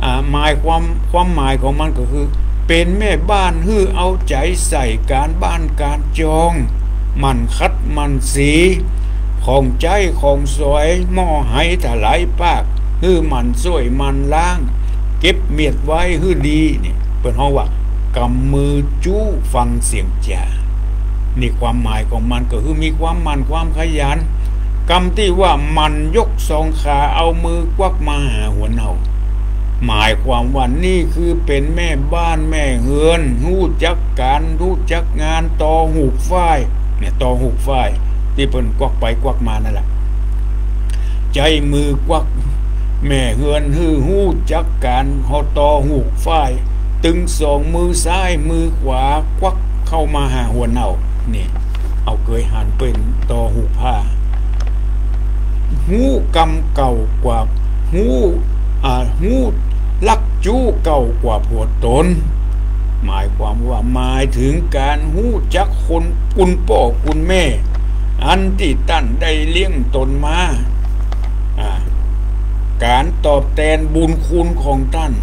อ่า หมายความ ความหมายของมันก็คือ เป๋นแม่บ้านหื้อเอาใจ๋ใส่ก๋านบ้านก๋านจอง หมั่นขัดหมั่นสี ของใจ๊ของสอย หม้อไหถลายปาก หื้อหมั่นส้วยหมั่นล้าง เก็บเมียดไว้หื้อดี เนี่ย เปิ้นฮ้องว่า ก๋ำมือจู๊ฟังเสียงจ๋า นี่ความหมายของมันก็คือมีความหมั่นความขยัน กำตี้ว่าหมั่นยกสองขาเอามือกวักมาหาหัวเน่า หมายความว่านี่คือเป๋นแม่บ้านแม่เฮือน ฮู้จักก๋าน ฮู้จักงาน ต่อหูกฝ้าย เนี่ย ต่อหูกฝ้าย ตี้เปิ้นกวักไปกวักมานั่นแหละ ใจ๊มือกวัก แม่เฮือนหื้อฮู้จักก๋าน ฮอต่อหูกฝ้าย ตึงสองมือซ้ายมือขวากวักเข้ามาหาหัวเน่า นี่ เอาเกยหันเปิ้นต่อหูกผ้า ฮู้กำเก่ากว่า ฮู้ อ่า ฮู้ลักจู๊เก่ากว่าผัวต๋น หมายความว่าหมายเถิงก๋านฮู้จักคน คุณป้อคุณแม่ อันตี้ต้านได้เลี้ยงต๋นมา อ่า ก๋านตอบแตนบุญคุณของต้าน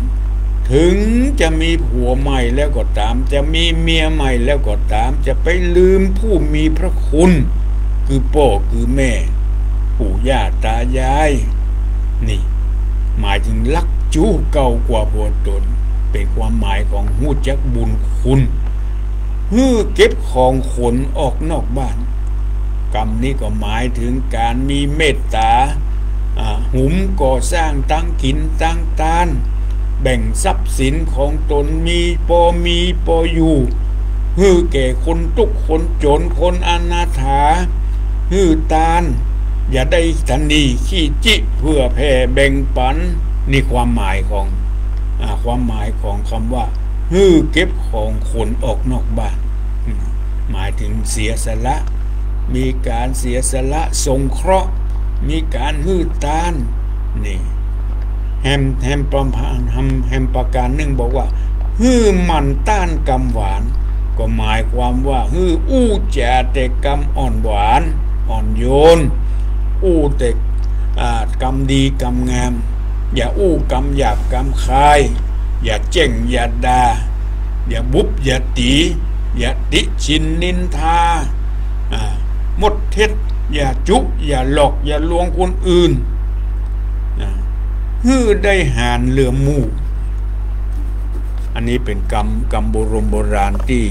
เถิงจะมีผัวใหม่แล้วก็ต๋าม จะมีเมียใหม่แล้วก็ต๋าม จะไปลืมผู้มีพระคุณ คือป้อคือแม่ ปู่ย่าต๋ายาย นี่ หมายเถิงลักจู๊เก่ากว่าผัวต๋น เป๋นความหมายของฮู้จักบุญคุณ หื้อเก็บของขนออกนอกบ้าน กำนี้ก็หมายเถิงก๋านมีเมตต๋า อ่า หุมก่อสร้างตังกิ๋นตังตาน แบ่งทรัพย์สินของต๋นมีปอมีปออยู่ หื้อแก่คนตุ๊กข์คนจ๋นคนอนาถา หื้อตาน อย่าได้ตะหนี่ขี้จิ เผื่อแผ่แบ่งปัน นี่ความหมายของ อ่า ความหมายของกำว่า หื้อเก็บของขนออกนอกบ้าน อืม หมายเถิงเสียสละ มีก๋านเสียสละสงเคราะห์ มีก๋านหื้อตาน นี่ แหม แหมประพา แหม แหมประก๋านนึ่งบอกว่า หื้อหมั่นต้านกำหวาน ก็หมายความว่า หื้ออู้จ๋าแต่กำอ่อนหวาน อ่อนโยน อู้แต่ อ่า กำดีกำงาม อย่าอู้กำหยาบกำคาย อย่าแจ้งอย่าด่า อย่าบุบอย่าตี๋ อย่าติฉินนินทา อ่า มดเท็จ อย่าจุ อย่าหลอก อย่าลวงคนอื่น อ่า หื้อได้หาญเหลือหมู่ อันนี้เป๋นกำ กำโบร่มโบราณตี้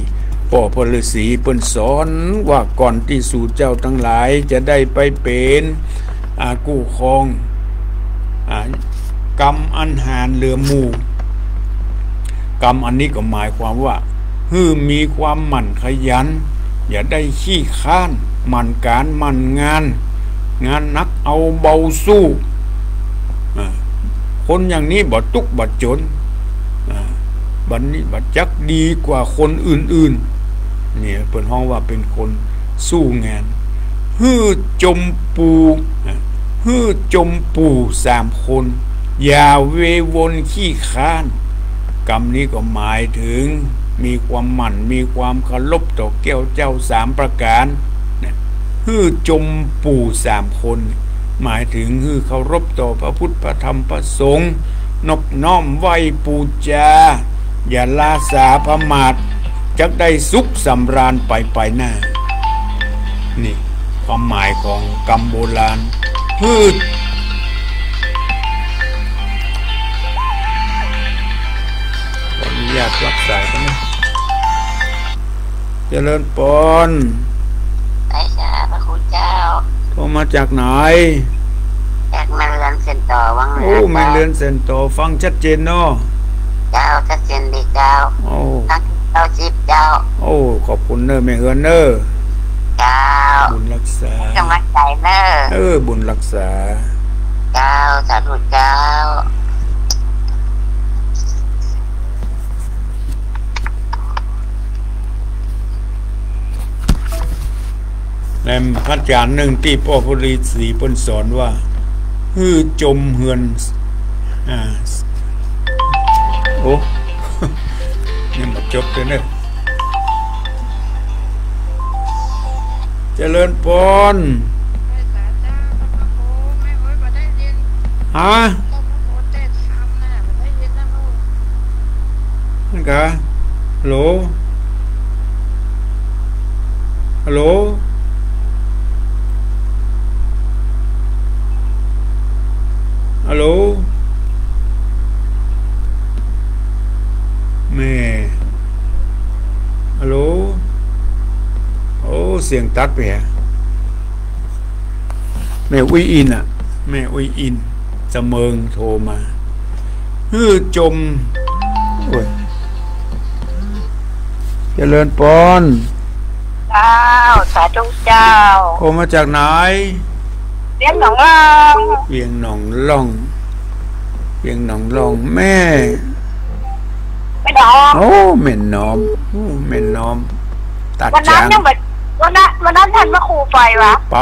ป้อพระฤาษีเปิ้นสอนว่า ก่อนตี้สูเจ้าตังหลายจะได้ไปเป๋น อ่า กู้ครอง อ่า กำอันหาญเหลือหมู่ กำอันนี้ก็หมายความว่า หื้อมีความหมั่นขยัน อย่าได้ขี้คร้าน หมั่นก๋านหมั่นงาน งานหนักเอาเบาสู้ อ่า คนอย่างนี้บ่ตุ๊กข์บ่จ๋น อ่า บัดนี้บ่จักดีกว่าคนอื่นๆ เนี่ย เปิ้นฮ้องว่าเป๋นคนสู้งาน หื้อจมปู่ อ่า หื้อจมปู่สามคน อย่าเววนขี้คร้าน กำนี้ก็หมายเถิงมีความหมั่น มีความเคารพต่อแก้วเจ้าสามประก๋าน นะ หื้อจมปู่สามคน หมายเถิงหื้อเคารพต่อพระพุทธ พระธรรม พระสงฆ์ นบน้อมไหว้ปู๋จา อย่าละสาประมาท จักได้สุขสำราญไปไปหน้า นี่ความหมายของกำโบราณ หื้อ ขออนุญาตรับสายก่อนนะ เจริญปอน ใช่ค่ะ พระคุณเจ้า โทรมาจากไหน จากแม่เรือนเซนตอวังเหนือ โอ้ แม่เรือนเซนตอ ฟังชัดเจนเนาะ เจ้า ชัดเจนดีเจ้า โอ้ ทั้ง เก้าสิบเจ้า โอ้ ขอบคุณเน่อแม่เฮือนเน่อ เจ้า บุญรักษา ให้ก๋ำลังใจ๋เน่อ เออ บุญรักษา เจ้า สาธุเจ้า แหมพระอาจ๋ารย์นึ่งตี้ป้อบุรีศรีเปิ้นสอนว่า หื้อจมเฮือน อ่า โอ้ ยังบ่จบเลยเน่อ เจริญปอน ฮะ นั่นกะ ฮัลโหล ฮัลโหล ฮัลโหล แม่ ฮัลโหล โอ้ เสียงตัดไปฮะ แม่อุ๊ยอินอะ แม่อุ๊ยอิน จำเมิงโทรมา หื้อจม โอ้ย เจริญปอน เจ้า สาธุเจ้า โทรมาจากไหน เวียงหนองล่อง เวียงหนองล่อง เวียงหนองล่อง แม่ แม่น้อม โอ้ แม่น้อม โอ้ แม่น้อม ตัด วันนั้น จ๋าง ยังแบบ วันนั้น วันนั้นต้านพระครูไปวะ ไป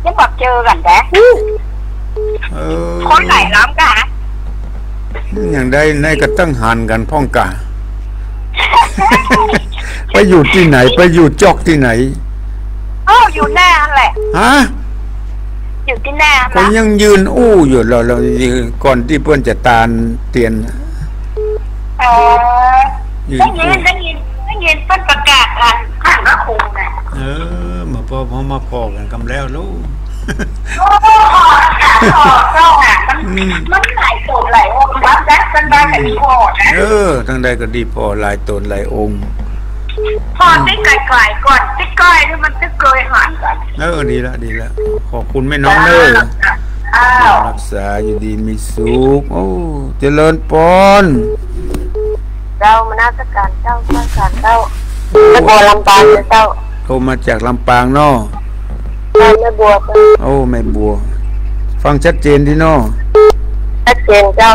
ยังแบบเจอกั๋นแต๊ เออ คนไหนล้ำกะ อย่างใดในกะตึงหันกั๋นพ่องกะ ไปอยู่ตี้ไหน ไปอยู่จ๊อกตี้ไหน เอ้า อยู่แน่นั่นแหละ ฮะ อยู่ตี้แน่นั่น ก็ นะ ยังยืนอู้อยู่ เรา เรา ก่อนตี้เปิ้นจะตานเตียน เออ ยืน ได้ยิน อู้ ได้ยิน ได้ยินเปิ้นประกาศผ่าน ผ่านพระครูน่ะ เออ มาป้อ พอมาป้อกั๋นกำแล้วลูก โอ้ ขอ ขอ ขอ ขอ มัน อืม มันหลายโตนหลายองค์ วัดละ เปิ้นว่ากั๋นดีป้อนะ เออ ตึงใดก็ดีป้อ หลายโตนหลายองค์ ป้อตี้ไก๋ๆ ก่อน ตี้ใก้นี่มันตึงเกยหันกั๋น เออ ดีละ ดีละ ขอบคุณแม่น้อมเน่อ อ้าว รักษาอยู่ดีมีสุข โอ้ เจริญปอน เจ้า นมัสก๋ารเจ้า นมัสก๋ารเจ้า โอ้ แม่บัวลำปางเจ้า โทรมาจากลำปางเนาะ เจ้า แม่บัวเจ้า โอ้ แม่บัว ฟังชัดเจนตี้เนาะ ชัดเจนเจ้า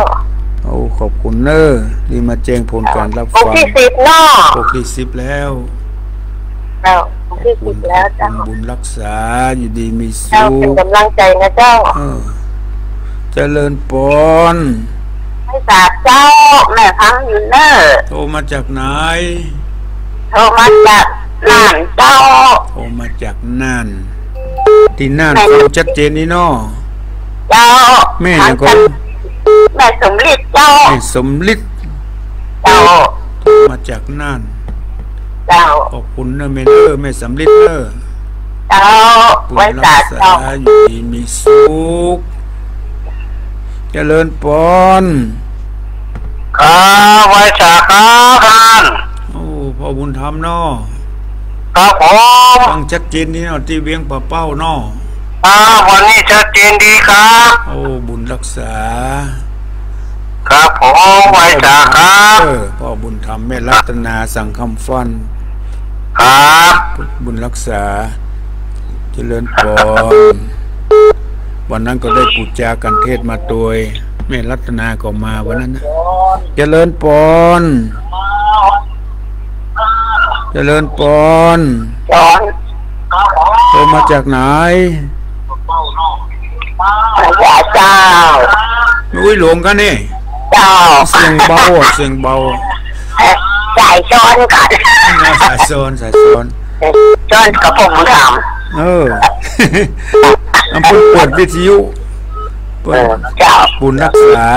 โอ้ ขอบคุณเน่อ ตี้มาแจ้งผลก๋านรับฟัง องค์ตี้สิบเนาะ องค์ตี้สิบแล้ว เจ้า องค์ตี้สิบแล้วเจ้า ขอบคุณบุญรักษา อยู่ดีมีสุข เจ้า เป๋นก๋ำลังใจ๋นะเจ้า เออ เจริญปอน ไหว้สาเจ้า แม่ฟังอยู่เน่อ โทรมาจากไหน โทรมาจากน่านเจ้า โทรมาจากน่าน ตี้น่าน แม่ ฟังชัดเจนตี้เนาะ เจ้า แม่หยังก่อ แม่สำริดเจ้า แม่สำริด เจ้า โทรมาจากน่าน เจ้า ขอบคุณเน่อแม่เน่อ แม่สำริดเน่อ เจ้า บุญรักษา ไหว้สาเจ้า อยู่ดีมีสุข เจริญปอน ครับ ไหว้สาครับต้าน โอ้ ป้อบุญธรรมเนาะ ครับผม ฟังชัดเจนตี้เนาะ ตี้เวียงป่าเป้าเนาะ ครับ วันนี้ชัดเจนดีครับ โอ้ บุญรักษา ครับผม ไหว้สาครับ เออ ป้อบุญธรรม แม่รัตนา สังคำฟั่น ครับ บุญรักษา เจริญปอน วันนั้นก็ได้ปู๋จากั๋น เทศน์มาตวย แม่รัตนาก็มาวันนั้นนะ เจริญปอน เจริญปอน ปอน โทรมาจากไหน อย่าเจ้า แม่อุ๊ยหลงกั๋นนี่ เจ้า เสียงเบาอะ เสียงเบาอะ เอ่อ สายซ้อนกั๋น อ่า สายซ้อน สายซ้อน ซ้อนกับป้อบุญธรรม เออ อันเปิ้นเปิดวิทยุ เปิ้น เออ เจ้า บุญรักษา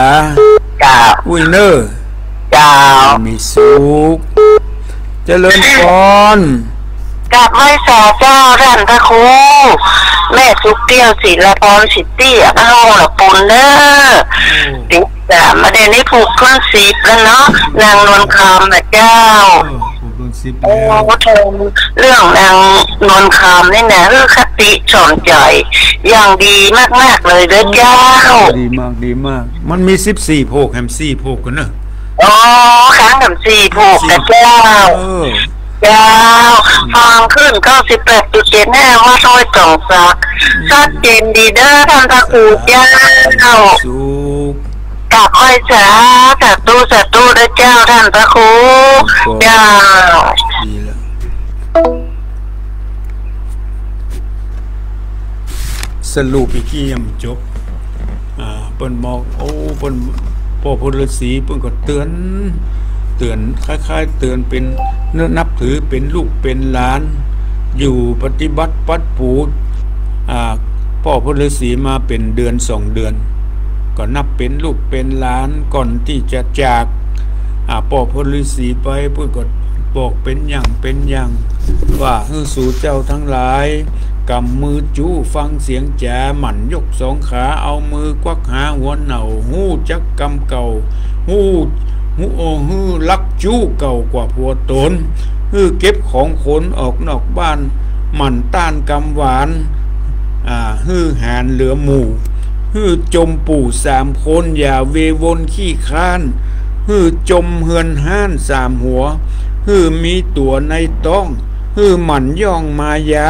เจ้า อุ๊ยเน่อ เจ้า มีสุข เจริญปอน กราบไหว้สาเจ้าต้านพระครู แม่สุขเตี้ยว ศิลาพร สิทธิ อภรณ์ ละปูนเน่อ อืม ติดต๋ามมาได้ในผูกขึ้นสิบแล้วเนาะ นางนวลคำนะเจ้า เออ ผูกขึ้นสิบแล้ว โอ้ เถิงเรื่องนางนวลคำนี่นะ คือคติสอนใจ๋อย่างดีมากๆ เลยเด้อเจ้า ดีมาก ดีมาก มันมีสิบสี่ผูก แหมสี่ผูกกั๋นเนาะ อ๋อ ข้างแหลมสี่ผูกนะเจ้า เออ เจ้า อืม ฟังขึ้นเก้าสิบแปดจุดเจ็ดห้า วัดห้วยตองสัก อืม ชัดเจนดีเด้อท่านพระครูเจ้า สาธุ กราบไหว้สาธุ สาธุนะเจ้าท่านพระครู ก็ เจ้า ดีแล้ว สรุปอีกกี้ยังบ่จบ อ่า เปิ้นบอก โอ้ เปิ้น ป้อพ่นฤาษีเปิ้นก็เตือน เตือน คล้ายๆ เตือนเป๋น นับถือเป๋นลูกเป๋นหลาน อยู่ปฏิบัติปั๊มปู อ่า ป้อพ่นฤาษีมาเป๋นเดือนสองเดือน ก็นับเป๋นลูกเป๋นหลาน ก่อนตี้จะจาก อ่า ป้อพ่นฤาษีไป เปิ้นก็บอกเป๋นอย่างเป๋นอย่าง ว่า หื้อสูเจ้าตังหลาย ก๋ำมือจุ๊ฟังเสียงจ๋า หมั่นยกสองขา เอามือกวักหาหัวเน่า ฮู้จักกรรมเก่า ฮู้ ฮู้ โอ้ หื้อฮักจุ๊เก่ากว่าผัวต๋น หื้อเก็บของขนออกนอกบ้าน หมั่นต้านกำหวาน อ่า หื้อหาญเหลือหมู่ หื้อจมปู่สามคน อย่าเววนขี้คร้าน หื้อจมเฮือนฮ้านสามหัว หื้อมีตั๋วในต๊อง หื้อหมั่นย่องมายา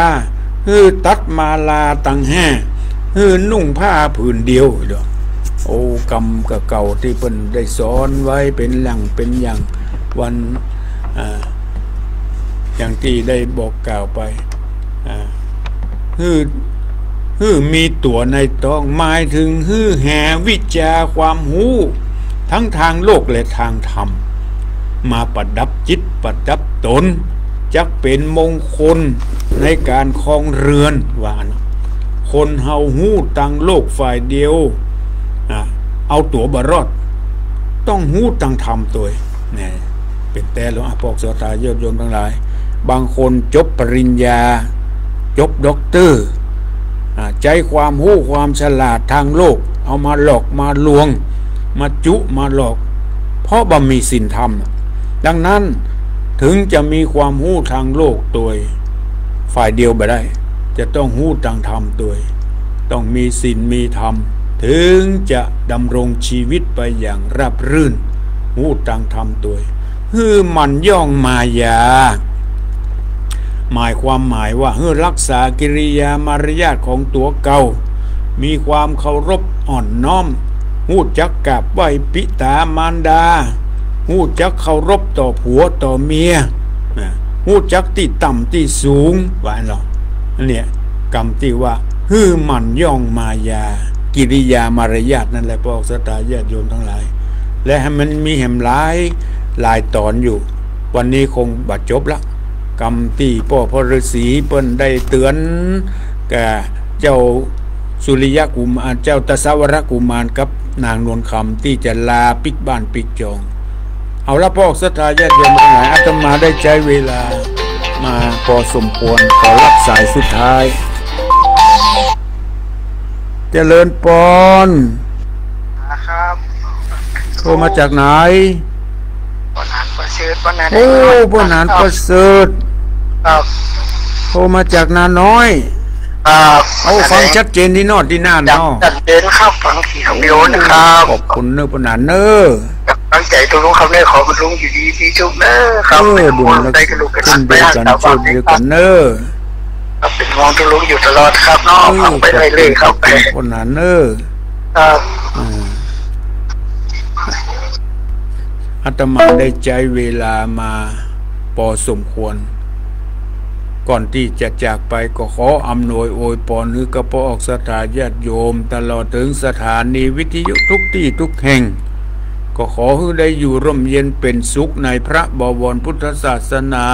หื้อตัดมาลาตังห้า หื้อนุ่งผ้าผืนเดียว โอ้ กรรมเก่าๆ ตี้เปิ้นได้สอนไว้เป๋นหลังเป๋นอย่าง วัน อ่า อย่างตี้ได้บอกกล่าวไป อ่า หื้อ หื้อมีตั๋วในต๊อง หมายเถิงหื้อหาวิชาความฮู้ ทั้งตางโลกและตางธรรม มาประดับจิตประดับต๋น จักเป๋นมงคลในก๋านครองเฮือน ว่าอั้น คนเฮาฮู้ตางโลกฝ่ายเดียว อ่า เอาตั๋วบ่รอด ต้องฮู้ตางธรรมตวย นี่ เป๋นแต๊หลวง อ่ะ พวกศรัทธาญาติโยมตังหลาย บางคนจบปริญญา จบด็อกเตอร์ อ่า ใจ๊ความฮู้ความฉลาดตางโลก เอามาหลอกมาลวง มาจุ๊มาหลอก เพราะบ่มีศีลธรรม ดังนั้น เถิงจะมีความฮู้ตางโลกตวย ฝ่ายเดียวบ่ได้ จะต้องฮู้ตางธรรมตวย ต้องมีศีลมีธรรม เถิงจะดำรงชีวิตไปอย่างราบรื่น ฮู้ตางธรรมตวย หื้อหมั่นย่องมายา หมายความหมายว่า หื้อฮักษากิริยามารยาทของตั๋วเก่า มีความเคารพอ่อนน้อม ฮู้จักกราบไหว้ปิตามารดา ฮู้จักเคารพต่อผัวต่อเมีย นะ ฮู้จักตี้ต่ำตี้สูง ว่าอั้นเนาะ อันเนี้ย กรรมตี้ว่า หื้อหมั่นย่องมายา กิริยามารยาทนั่นแหละ พวกศรัทธาญาติโยมตังหลาย และหื้อมันมีแหมหลาย หลายต๋อนอยู่ วันนี้คงบ่จบละ กรรมตี้ป้อพ่นฤาษีเปิ้นได้เตือน แก่เจ้าสุริยะกุมาร เจ้าทศวรกุมารกับนางนวลคำตี้จะลาปิ๊กบ้านปิ๊กจอง เอาละ พวกศรัทธาญาติโยมตังหลาย อาตมาได้ใจ๊เวลามาพอสมควร ขอรับสายสุดท้าย เจริญปอน ครับ โทรมาจากไหน ป้อหนานประเสริฐ ป้อหนาน โอ้ ประเสริฐ ป้อหนานประเสริฐ ครับ โทรมาจากนาน้อย ครับ โอ้ ป้อหนาน ฟังชัดเจนตี้นอดตี้นั่นเนาะ ชัดเจนครับ ฟังเสียงวิดีโอนะครับ ขอบคุณเน้อป้อหนานเน้อ ตั้งใจ๋ตรงนู้นครับเน้อ ขอบุญหนุนอยู่ดีมีสุขเน้อครับ เออ บุญและคุณเดียวกั๋น โชคเดียวกั๋นเน้อ ครับ เป๋นห่วงตรงนู้นอยู่ตลอดครับเนาะ เออ ฟังไปเรื่อยๆครับ ขอบคุณป้อหนานเน้อ ครับ อ่า อาตมาได้ใจ๊เวลามาพอสมควร ก่อนตี้จะจากไปก็ขออำนวยอวยปอนหื้อกับพวกศรัทธาญาติโยม ตลอดเถิงสถานีวิทยุทุกตี้ทุกแห่ง ก็ขอหื้อได้อยู่ร่มเย็นเป๋นสุขในพระบวรพุทธศาสนา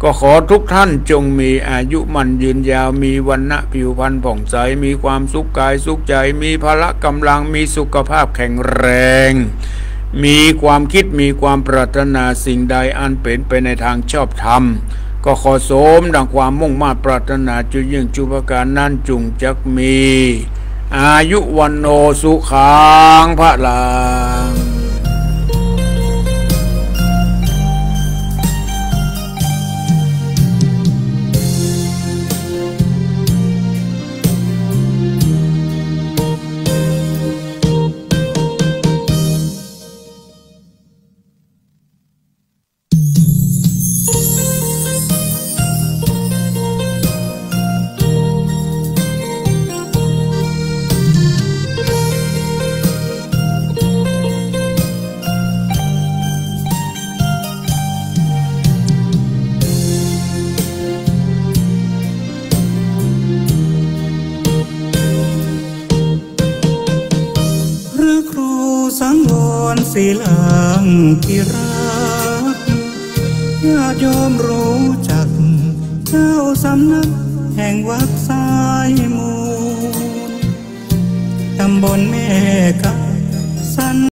ก็ขอทุกท่านจงมีอายุมั่นยืนยาว มีวรรณะผิวพรรณผ่องใส มีความสุขกายสุขใจ๋ มีพละก๋ำลัง มีสุขภาพแข็งแรง มีความคิด มีความปรารถนาสิ่งใดอันเป๋นไปในตางชอบธรรม ก็ขอสมดังความมุ่งมาดปรารถนาจุยิ่งจุประก๋านนั้น จุ่งจักมีอายุวัณโณสุขังพลัง สีเหลืองที่รัก ญาติโยมรู้จัก เจ้าสำนักแห่งวัดสายมูล ตำบลแม่กา สัน